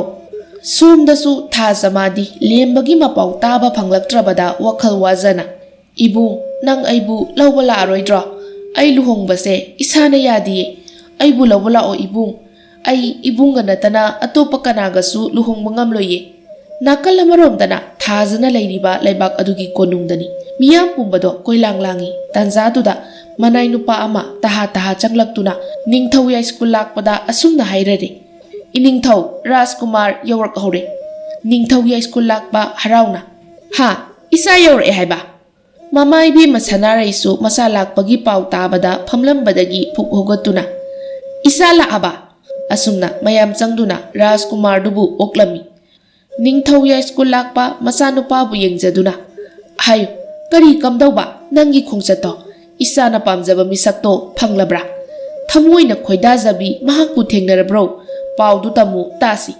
ꯁꯣꯝꯗꯁꯨ ꯊꯥꯖ ꯃꯥꯗꯤ ꯂꯦꯝꯕꯒꯤ ꯃꯄꯥꯎ ꯇꯥꯕ ꯐꯪꯂꯛꯇ꯭ꯔꯕꯗ ꯋꯥꯈꯜ ꯋꯥꯖꯅ, "ꯏꯕꯨꯡ, ꯅꯪ ꯑꯩꯕꯨ ꯂꯧꯕ ꯂꯥꯛꯑꯔꯣꯏꯗ꯭ꯔꯣ? ꯑꯩ ꯂꯨꯍꯣꯡꯕꯁꯦ ꯏꯁꯥꯅ ꯌꯥꯗꯤꯌꯦ꯫ ꯑꯩꯕꯨ ꯂꯧꯕ ꯂꯥꯛꯑꯣ, ꯏꯕꯨꯡ꯫ ꯑꯩ ꯏꯕꯨꯡꯒ ꯅꯠꯇꯅ ꯑꯇꯣꯞꯄ ꯀꯅꯥꯒꯁꯨ ꯂꯨꯍꯣꯡꯕ ꯉꯝꯂꯣꯏꯌꯦ꯫" ꯅꯥꯀꯜ ꯑꯃꯔꯣꯝꯗꯅ ꯊꯥꯖꯅ ꯂꯩꯔꯤꯕ ꯂꯩꯕꯥꯛ ꯑꯗꯨꯒꯤ ꯀꯣꯅꯨꯡꯗꯅꯤ ꯃꯤꯌꯥꯝ ꯄꯨꯝꯕꯗꯣ ꯀꯣꯏꯂꯥꯡ ꯂꯥꯡꯏ꯫ ꯇꯥꯟꯖꯥꯗꯨꯗ ꯃꯅꯥꯏ ꯅꯨꯄꯥ ꯑꯃ ꯇꯍꯥ ꯇꯍꯥ ꯆꯪꯂꯛꯇꯨꯅ ꯅꯤꯡꯊꯧ ꯌꯥꯏꯁ꯭ꯀꯨꯜ ꯂꯥꯛꯄꯗ ꯑꯁꯨꯝꯅ ꯍꯥꯏꯔꯔꯦ, "ꯏꯅꯤꯡꯊꯧ ꯔꯥꯖꯀꯨꯃꯥꯔ ꯌꯧꯔꯛꯍꯧꯔꯦ꯫" ꯅꯤꯡꯊꯧ ꯌꯥꯏꯁ꯭ꯀꯨꯜ ꯂꯥꯛꯄ ꯍꯔꯥꯎꯅ, "ꯍꯥ? ꯏꯆꯥ ꯌꯧꯔꯛꯑꯦ ꯍꯥꯏꯕ?" ꯃꯃꯥ ꯏꯕꯦꯝꯃ ꯁꯅꯥꯔꯩꯁꯨ ꯃꯆꯥ ꯂꯥꯛꯄꯒꯤ ꯄꯥꯎ ꯇꯥꯕꯗ ꯐꯝꯂꯝꯕꯗꯒꯤ ꯐꯨꯛ ꯍꯧꯒꯠꯇꯨꯅ, "ꯏꯆꯥ ꯂꯥꯛꯑꯕ?" ꯑꯁꯨꯝꯅ ꯃꯌꯥꯝ ꯆꯪꯗꯨꯅ ꯔꯥꯖꯀꯨꯃꯥꯔꯗꯨꯕꯨ ꯑꯣꯛꯂꯝꯃꯤ꯫ ꯅꯤꯡꯊꯧ ꯌꯥꯏꯁ꯭ꯀꯨꯜ ꯂꯥꯛꯄ ꯃꯆꯥꯅꯨꯄꯥꯕꯨ ꯌꯦꯡꯖꯗꯨꯅ, "ꯍꯥꯏꯌꯨ, ꯀꯔꯤ ꯀꯝꯗꯧꯕ ꯅꯪꯒꯤ ꯈꯣꯡꯆꯠꯇꯣ? ꯏꯆꯥꯅ ꯄꯥꯝꯖꯕ ꯃꯤꯁꯛꯇꯣ ꯐꯪꯂꯕ꯭ꯔꯥ? ꯊꯃꯣꯏꯅ ꯈꯣꯏꯗꯥꯖꯕꯤ ꯃꯍꯥꯛꯄꯨ ꯊꯦꯡꯅꯔꯕ꯭ꯔꯣ? ꯄꯥꯎꯗꯨ ꯇꯝꯃꯨ ꯇꯥꯁꯤ꯫"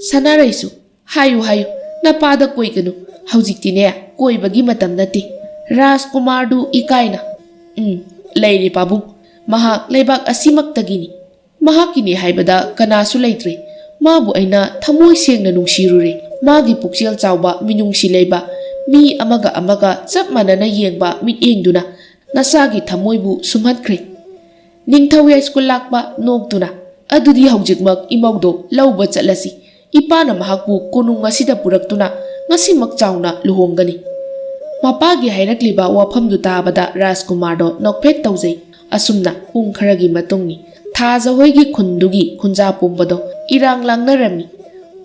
ꯁꯅꯥꯔꯩꯁꯨ, "ꯍꯥꯏꯌꯨ, ꯍꯥꯏꯌꯨ, ꯅꯄꯥꯗ ꯀꯣꯏꯒꯅꯨ꯫ ꯍꯧꯖꯤꯛꯇꯤꯅꯦ, ꯀꯣꯏꯕꯒꯤ ꯃꯇꯝ ꯅꯠꯇꯦ꯫" ꯔꯥꯖꯀꯨꯃꯥꯔꯗꯨ ꯏꯀꯥꯏꯅ, "ꯎꯝ, ꯂꯩꯔꯦ ꯄꯥꯕꯨꯡ꯫ ꯃꯍꯥꯛ ꯂꯩꯕꯥꯛ ꯑꯁꯤꯃꯛꯇꯒꯤꯅꯤ꯫ ꯃꯍꯥꯛꯀꯤꯅꯤ ꯍꯥꯏꯕꯗ ꯀꯅꯥꯁꯨ ꯂꯩꯇ꯭ꯔꯦ꯫ ꯃꯥꯕꯨ ꯑꯩꯅ ꯊꯃꯣꯏ ꯁꯦꯡꯅ ꯅꯨꯡꯁꯤꯔꯨꯔꯦ꯫ ꯃꯥꯒꯤ ꯄꯨꯛꯆꯦꯜ ꯆꯥꯎꯕ, ꯃꯤꯅꯨꯡꯁꯤ ꯂꯩꯕ, ꯃꯤ ꯑꯃꯒ ꯑꯃꯒ ꯆꯞ ꯃꯥꯟꯅꯅ ꯌꯦꯡꯕ ꯃꯤꯠꯌꯦꯡꯗꯨꯅ ꯅꯆꯥꯒꯤ ꯊꯃꯣꯏꯕꯨ ꯁꯨꯝꯍꯠꯈ꯭ꯔꯦ꯫" ꯅꯤꯡꯊꯧ ꯌꯥꯏꯁ꯭ꯀꯨꯜ ꯂꯥꯛꯄ ꯅꯣꯛꯇꯨꯅ, "ꯑꯗꯨꯗꯤ ꯍꯧꯖꯤꯛꯃꯛ ꯏꯃꯧꯗꯣ ꯂꯧꯕ ꯆꯠꯂꯁꯤ꯫ ꯏꯄꯥꯅ ꯃꯍꯥꯛꯄꯨ ꯀꯣꯅꯨꯡ ꯑꯁꯤꯗ ꯄꯨꯔꯛꯇꯨꯅ ꯉꯁꯤꯃꯛ ꯆꯥꯎꯅ ꯂꯨꯍꯣꯡꯒꯅꯤ꯫" ꯃꯄꯥꯒꯤ ꯍꯥꯏꯔꯛꯂꯤꯕ ꯋꯥꯐꯝꯗꯨ ꯇꯥꯕꯗ ꯔꯥꯖꯀꯨꯃꯥꯔꯗꯣ ꯅꯣꯛꯐꯦꯠ ꯇꯧꯖꯩ꯫ ꯑꯁꯨꯝꯅ ꯄꯨꯡ ꯈꯔꯒꯤ ꯃꯇꯨꯡꯅꯤ꯫ ꯊꯥꯖ ꯍꯣꯏꯒꯤ ꯈꯨꯟꯗꯨꯒꯤ ꯈꯨꯟꯖꯥ ꯄꯨꯝꯕꯗꯣ ꯏꯔꯥꯡ ꯂꯥꯡꯅꯔꯝꯃꯤ꯫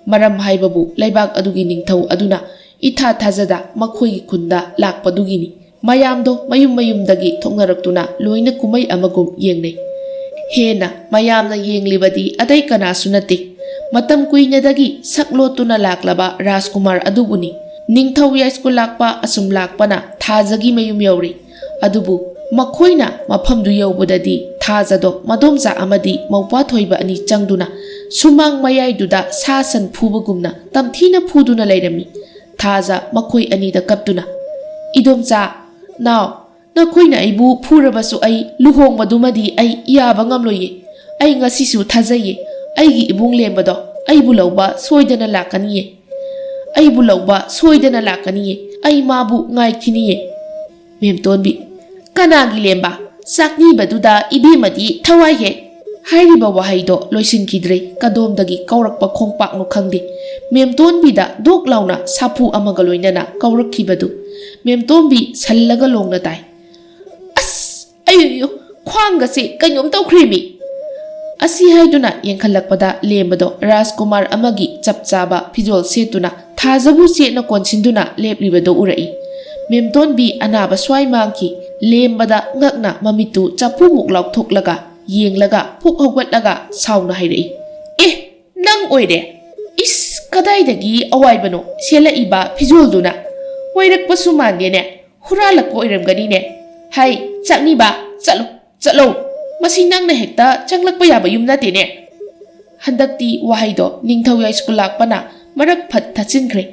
ꯃꯔꯝ ꯍꯥꯏꯕꯕꯨ ꯂꯩꯕꯥꯛ ꯑꯗꯨꯒꯤ ꯅꯤꯡꯊꯧ ꯑꯗꯨꯅ ꯏꯊꯥ ꯊꯥꯖꯗ ꯃꯈꯣꯏꯒꯤ ꯈꯨꯟꯗ ꯂꯥꯛꯄꯗꯨꯒꯤꯅꯤ꯫ ꯃꯌꯥꯝꯗꯣ ꯃꯌꯨꯝ ꯃꯌꯨꯝꯗꯒꯤ ꯊꯣꯛꯅꯔꯛꯇꯨꯅ ꯂꯣꯏꯅ ꯀꯨꯝꯍꯩ ꯑꯃꯒꯨꯝ ꯌꯦꯡꯅꯩ꯫ ꯍꯦꯟꯅ ꯃꯌꯥꯝꯅ ꯌꯦꯡꯂꯤꯕꯗꯤ ꯑꯇꯩ ꯀꯅꯥꯁꯨ ꯅꯠꯇꯦ, ꯃꯇꯝ ꯀꯨꯏꯅꯗꯒꯤ ꯁꯛ ꯂꯣꯠꯇꯨꯅ ꯂꯥꯛꯂꯕ ꯔꯥꯖꯀꯨꯃꯥꯔ ꯑꯗꯨꯕꯨꯅꯤ꯫ ꯅꯤꯡꯊꯧ ꯌꯥꯏꯁ꯭ꯀꯨꯜ ꯂꯥꯛꯄ ꯑꯁꯨꯝ ꯂꯥꯛꯄꯅ ꯊꯥꯖꯒꯤ ꯃꯌꯨꯝ ꯌꯧꯔꯦ꯫ ꯑꯗꯨꯕꯨ ꯃꯈꯣꯏꯅ ꯃꯐꯝꯗꯨ ꯌꯧꯕꯗꯗꯤ ꯊꯥꯖꯗꯣ ꯃꯗꯣꯝꯆꯥ ꯑꯃꯗꯤ ꯃꯧꯄ꯭ꯋꯥ ꯊꯣꯏꯕ ꯑꯅꯤ ꯆꯪꯗꯨꯅ ꯁꯨꯃꯥꯡ ꯃꯌꯥꯏꯗꯨꯗ ꯁꯥ ꯁꯟ ꯐꯨꯕꯒꯨꯝꯅ ꯇꯝꯊꯤꯅ ꯐꯨꯗꯨꯅ ꯂꯩꯔꯝꯃꯤ꯫ ꯊꯥꯖ ꯃꯈꯣꯏ ꯑꯅꯤꯗ ꯀꯞꯇꯨꯅ, "ꯏꯗꯣꯝꯆꯥ, ꯅꯥꯎ, ꯅꯈꯣꯏꯅ ꯑꯩꯕꯨ ꯐꯨꯔꯕꯁꯨ ꯑꯩ ꯂꯨꯍꯣꯡꯕꯗꯨꯃꯗꯤ ꯑꯩ ꯌꯥꯕ ꯉꯝꯂꯣꯏꯌꯦ꯫ ꯑꯩ ꯉꯁꯤꯁꯨ ꯊꯥꯖꯩꯌꯦ, ꯑꯩꯒꯤ ꯏꯕꯨꯡ ꯂꯦꯝꯕꯗꯣ ꯑꯩꯕꯨ ꯂꯧꯕ ꯁꯣꯏꯗꯅ ꯂꯥꯛꯀꯅꯤꯌꯦ꯫ ꯑꯩꯕꯨ ꯂꯧꯕ ꯁꯣꯏꯗꯅ ꯂꯥꯛꯀꯅꯤꯌꯦ꯫ ꯑꯩ ꯃꯥꯕꯨ ꯉꯥꯏꯈꯤꯅꯤꯌꯦ꯫" ꯃꯦꯝꯇꯣꯟꯕꯤ, "ꯀꯅꯥꯒꯤ ꯂꯦꯝꯕ? ꯆꯥꯛꯅꯤꯕꯗꯨꯗ ꯏꯕꯦꯝꯃꯗꯤ ꯊꯋꯥꯏ ꯍꯦꯛ꯫" ꯍꯥꯏꯔꯤꯕ ꯋꯥꯍꯩꯗꯣ ꯂꯣꯏꯁꯤꯟꯈꯤꯗ꯭ꯔꯦ꯫ ꯀꯗꯣꯝꯗꯒꯤ ꯀꯧꯔꯛꯄ ꯈꯣꯡꯄꯥꯛꯅꯣ ꯈꯪꯗꯦ꯫ ꯃꯦꯝꯇꯣꯟꯕꯤꯗ ꯗꯣꯛ ꯂꯥꯎꯅ ꯁꯥꯐꯨ ꯑꯃꯒ ꯂꯣꯏꯅꯅ ꯀꯧꯔꯛꯈꯤꯕꯗꯨ ꯃꯦꯝꯇꯣꯟꯕꯤ ꯁꯜꯂꯒ ꯂꯣꯡꯅ ꯇꯥꯏ꯫ "ꯑꯁ! ꯑꯌꯣ! ꯈ꯭ꯋꯥꯡꯒꯁꯦ ꯀꯩꯅꯣꯝ ꯇꯧꯈ꯭ꯔꯦꯃꯤ!" ꯑꯁꯤ ꯍꯥꯏꯗꯨꯅ ꯌꯦꯡꯈꯠꯂꯛꯄꯗ ꯂꯦꯝꯕꯗꯣ ꯔꯥꯖꯀꯨꯃꯥꯔ ꯑꯃꯒꯤ ꯆꯞ ꯆꯥꯕ ꯐꯤꯖꯣꯜ ꯁꯦꯠꯇꯨꯅ ꯊꯥꯖꯕꯨ ꯆꯦꯠꯅ ꯀꯣꯟꯁꯤꯟꯗꯨꯅ ꯂꯦꯞꯂꯤꯕꯗꯨ ꯎꯔꯛꯏ꯫ ꯃꯦꯝꯇꯣꯟꯕꯤ ꯑꯅꯥꯕ ꯁ꯭ꯋꯥꯏ ꯃꯥꯡꯈꯤ꯫ ꯂꯦꯝꯕꯗ ꯉꯛꯅ ꯃꯃꯤꯠꯇꯨ ꯆꯐꯨꯃꯨꯛ ꯂꯥꯎꯊꯣꯛꯂꯒ ꯌꯦꯡꯂꯒ ꯐꯨꯛ ꯍꯧꯒꯠꯂꯒ ꯁꯥꯎꯅ ꯍꯥꯏꯔꯛꯏ, "ꯑꯦ, ꯅꯪ ꯑꯣꯏꯔꯦ? ꯏꯁ, ꯀꯗꯥꯏꯗꯒꯤ ꯑꯋꯥꯏꯕꯅꯣ ꯁꯦꯠꯂꯛꯏꯕ ꯐꯤꯖꯣꯜꯗꯨꯅ? ꯋꯥꯏꯔꯛꯄꯁꯨ ꯃꯥꯟꯗꯦꯅꯦ꯫ ꯍꯨꯔꯥꯜꯂꯛꯄ ꯑꯣꯏꯔꯝꯒꯅꯤꯅꯦ꯫ ꯍꯩ, ꯆꯥꯛꯅꯤꯕ, ꯆꯠꯂꯣ, ꯆꯠꯂꯣ꯫ ꯃꯁꯤ ꯅꯪꯅ ꯍꯦꯛꯇ ꯆꯪꯂꯛꯄ ꯌꯥꯕ ꯌꯨꯝ ꯅꯠꯇꯦꯅꯦ꯫" ꯍꯟꯗꯛꯇꯤ ꯋꯥꯍꯩꯗꯣ ꯅꯤꯡꯊꯧ ꯌꯥꯏꯁ꯭ꯀꯨꯜ ꯂꯥꯛꯄꯅ ꯃꯔꯛ ꯐꯠ ꯊꯠꯆꯤꯟꯈ꯭ꯔꯦ꯫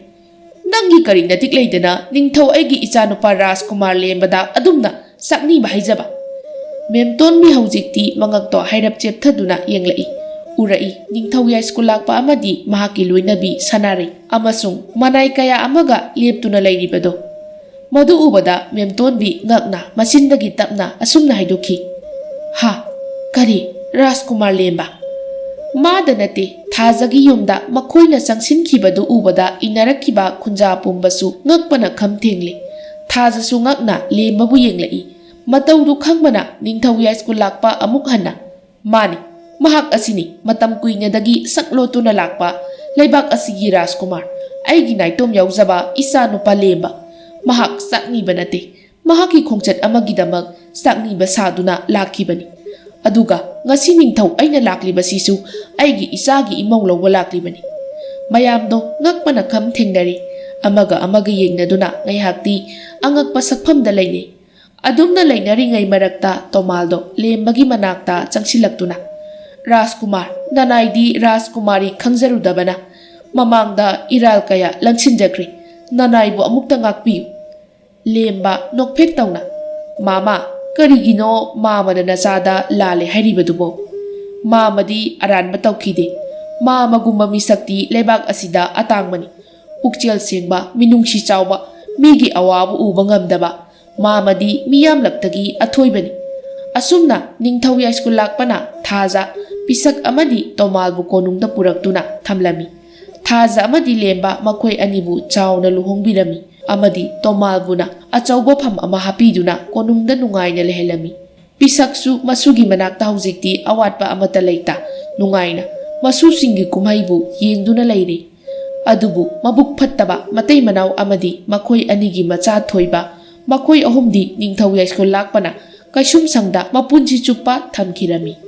"ꯅꯪꯒꯤ ꯀꯔꯤ ꯅꯇꯤꯛ ꯂꯩꯗꯅ ꯅꯤꯡꯊꯧ ꯑꯩꯒꯤ ꯏꯆꯥꯅꯨꯄꯥ ꯔꯥꯖꯀꯨꯃꯥꯔ ꯂꯦꯝꯕꯗ ꯑꯗꯨꯝꯅ ꯆꯥꯛꯅꯤꯕ ꯍꯥꯏꯖꯕ?" ꯃꯦꯝꯇꯣꯟꯕꯤ ꯍꯧꯖꯤꯛꯇꯤ ꯃꯉꯛꯇꯣ ꯍꯥꯏꯔꯞ ꯆꯦꯞꯊꯗꯨꯅ ꯌꯦꯡꯂꯛꯏ꯫ ꯎꯔꯛꯏ, ꯅꯤꯡꯊꯧ ꯌꯥꯏꯁ꯭ꯀꯨꯜ ꯂꯥꯛꯄ ꯑꯃꯗꯤ ꯃꯍꯥꯛꯀꯤ ꯂꯣꯏꯅꯕꯤ ꯁꯅꯥꯔꯩ ꯑꯃꯁꯨꯡ ꯃꯅꯥꯏ ꯀꯌꯥ ꯑꯃꯒ ꯂꯦꯞꯇꯨꯅ ꯂꯩꯔꯤꯕꯗꯣ꯫ ꯃꯗꯨ ꯎꯕꯗ ꯃꯦꯝꯇꯣꯟꯕꯤ ꯉꯛꯅ ꯃꯆꯤꯟꯗꯒꯤ ꯇꯞꯅ ꯑꯁꯨꯝꯅ ꯍꯥꯏꯗꯣꯛꯈꯤ, "ꯍꯥ? ꯀꯔꯤ? ꯔꯥꯖꯀꯨꯃꯥꯔ ꯂꯦꯝꯕ?" ꯃꯥꯗ ꯅꯠꯇꯦ, ꯊꯥꯖꯒꯤ ꯌꯨꯝꯗ ꯃꯈꯣꯏꯅ ꯆꯪꯁꯤꯟꯈꯤꯕꯗꯨ ꯎꯕꯗ ꯏꯟꯅꯔꯛꯈꯤꯕ ꯈꯨꯟꯖꯥ ꯄꯨꯝꯕꯁꯨ ꯉꯛꯄꯅ ꯈꯝ ꯊꯦꯡꯂꯦ꯫ ꯊꯥꯖꯁꯨ ꯉꯛꯅ ꯂꯦꯝꯕꯕꯨ ꯌꯦꯡꯂꯛꯏ꯫ ꯃꯇꯧꯗꯨ ꯈꯪꯕꯅ ꯅꯤꯡꯊꯧ ꯌꯥꯏꯁ꯭ꯀꯨꯜ ꯂꯥꯛꯄ ꯑꯃꯨꯛ ꯍꯟꯅ, "ꯃꯥꯅꯤ, ꯃꯍꯥꯛ ꯑꯁꯤꯅꯤ ꯃꯇꯝ ꯀꯨꯏꯅꯗꯒꯤ ꯁꯛ ꯂꯣꯠꯇꯨꯅ ꯂꯥꯛꯄ ꯂꯩꯕꯥꯛ ꯑꯁꯤꯒꯤ ꯔꯥꯖꯀꯨꯃꯥꯔ, ꯑꯩꯒꯤ ꯅꯥꯏꯇꯣꯝ ꯌꯥꯎꯖꯕ ꯏꯆꯥ ꯅꯨꯄꯥ ꯂꯦꯝꯕ꯫ ꯃꯍꯥꯛ ꯆꯥꯛꯅꯤꯕ ꯅꯠꯇꯦ, ꯃꯍꯥꯛꯀꯤ ꯈꯣꯡꯆꯠ ꯑꯃꯒꯤꯗꯃꯛ ꯆꯥꯛꯅꯤꯕ ꯁꯥꯗꯨꯅ ꯂꯥꯛꯈꯤꯕꯅꯤ꯫ ꯑꯗꯨꯒ ꯉꯁꯤ ꯅꯤꯡꯊꯧ ꯑꯩꯅ ꯂꯥꯛꯂꯤꯕꯁꯤꯁꯨ ꯑꯩꯒꯤ ꯏꯆꯥꯒꯤ ꯏꯃꯧ ꯂꯧꯕ ꯂꯥꯛꯂꯤꯕꯅꯤ꯫" ꯃꯌꯥꯝꯗꯣ ꯉꯛꯄꯅ ꯈꯝ ꯊꯦꯡꯅꯔꯤ꯫ ꯑꯃꯒ ꯑꯃꯒ ꯌꯦꯡꯅꯗꯨꯅ ꯉꯥꯏꯍꯥꯛꯇꯤ ꯑꯉꯛꯄ ꯁꯛꯐꯝꯗ ꯂꯩꯅꯩ꯫ ꯑꯗꯨꯝꯅ ꯂꯩꯅꯔꯤꯉꯩ ꯃꯔꯛꯇ ꯇꯣꯃꯥꯜꯗꯣ ꯂꯦꯝꯕꯒꯤ ꯃꯅꯥꯛꯇ ꯆꯪꯁꯤꯜꯂꯛꯇꯨꯅ, "ꯔꯥꯖꯀꯨꯃꯥꯔ, ꯅꯅꯥꯏꯗꯤ ꯔꯥꯖꯀꯨꯃꯥꯔꯤ ꯈꯪꯖꯔꯨꯗꯕꯅ ꯃꯃꯥꯡꯗ ꯏꯔꯥꯜ ꯀꯌꯥ ꯂꯪꯁꯤꯟꯖꯈ꯭ꯔꯦ꯫ ꯅꯅꯥꯏꯕꯨ ꯑꯃꯨꯛꯇ ꯉꯥꯛꯄꯤꯌꯨ꯫" ꯂꯦꯝꯕ ꯅꯣꯛꯐꯦꯠ ꯇꯧꯅ, "ꯃꯥꯃ, ꯀꯔꯤꯒꯤꯅꯣ ꯃꯥꯃꯅ ꯅꯆꯥꯗ ꯂꯥꯜꯂꯦ ꯍꯥꯏꯔꯤꯕꯗꯨꯕꯣ? ꯃꯥꯃꯗꯤ ꯑꯔꯥꯟꯕ ꯇꯧꯈꯤꯗꯦ꯫ ꯃꯥꯃꯒꯨꯝꯕ ꯃꯤꯁꯛꯇꯤ ꯂꯩꯕꯥꯛ ꯑꯁꯤꯗ ꯑꯇꯥꯡꯕꯅꯤ꯫ ꯄꯨꯛꯆꯦꯜ ꯁꯦꯡꯕ, ꯃꯤꯅꯨꯡꯁꯤ ꯆꯥꯎꯕ, ꯃꯤꯒꯤ ꯑꯋꯥꯕ ꯎꯕ ꯉꯝꯗꯕ, ꯃꯥꯃꯗꯤ ꯃꯤꯌꯥꯝꯂꯛꯇꯒꯤ ꯑꯊꯣꯏꯕꯅꯤ꯫" ꯑꯁꯨꯝꯅ ꯅꯤꯡꯊꯧ ꯌꯥꯏꯁ꯭ꯀꯨꯜ ꯂꯥꯛꯄꯅ ꯊꯥꯖ, ꯄꯤꯁꯛ ꯑꯃꯗꯤ ꯇꯣꯃꯥꯜꯕꯨ ꯀꯣꯅꯨꯡꯗ ꯄꯨꯔꯛꯇꯨꯅ ꯊꯝꯂꯝꯃꯤ꯫ ꯊꯥꯖ ꯑꯃꯗꯤ ꯂꯦꯝꯕ ꯃꯈꯣꯏ ꯑꯅꯤꯕꯨ ꯆꯥꯎꯅ ꯂꯨꯍꯣꯡꯕꯤꯔꯝꯃꯤ ꯑꯃꯗꯤ ꯇꯣꯃꯥꯜꯕꯨꯅ ꯑꯆꯧꯕ ꯐꯝ ꯑꯃ ꯍꯥꯞꯄꯤꯗꯨꯅ ꯀꯣꯅꯨꯡꯗ ꯅꯨꯡꯉꯥꯏꯅ ꯂꯩꯍꯜꯂꯝꯃꯤ꯫ ꯄꯤꯁꯛꯁꯨ ꯃꯁꯨꯒꯤ ꯃꯅꯥꯛꯇ ꯍꯧꯖꯤꯛꯇꯤ ꯑꯋꯥꯠꯄ ꯑꯃꯠꯇ ꯂꯩꯇ ꯅꯨꯡꯉꯥꯏꯅ ꯃꯁꯨꯁꯤꯡꯒꯤ ꯀꯨꯝꯍꯩꯕꯨ ꯌꯦꯡꯗꯨꯅ ꯂꯩꯔꯤ꯫ ꯑꯗꯨꯕꯨ ꯃꯕꯨꯛ ꯐꯠꯇꯕ ꯃꯇꯩ ꯃꯅꯥꯎ ꯑꯃꯗꯤ ꯃꯈꯣꯏ ꯑꯅꯤꯒꯤ ꯃꯆꯥ ꯊꯣꯏꯕ, ꯃꯈꯣꯏ ꯑꯍꯨꯝꯗꯤ ꯅꯤꯡꯊꯧ ꯌꯥꯏꯁ꯭ꯀꯨꯜ ꯂꯥꯛꯄꯅ ꯀꯩꯁꯨꯝꯁꯪꯗ ꯃꯄꯨꯟꯁꯤ ꯆꯨꯞꯄ ꯊꯝꯈꯤꯔꯝꯃꯤ꯫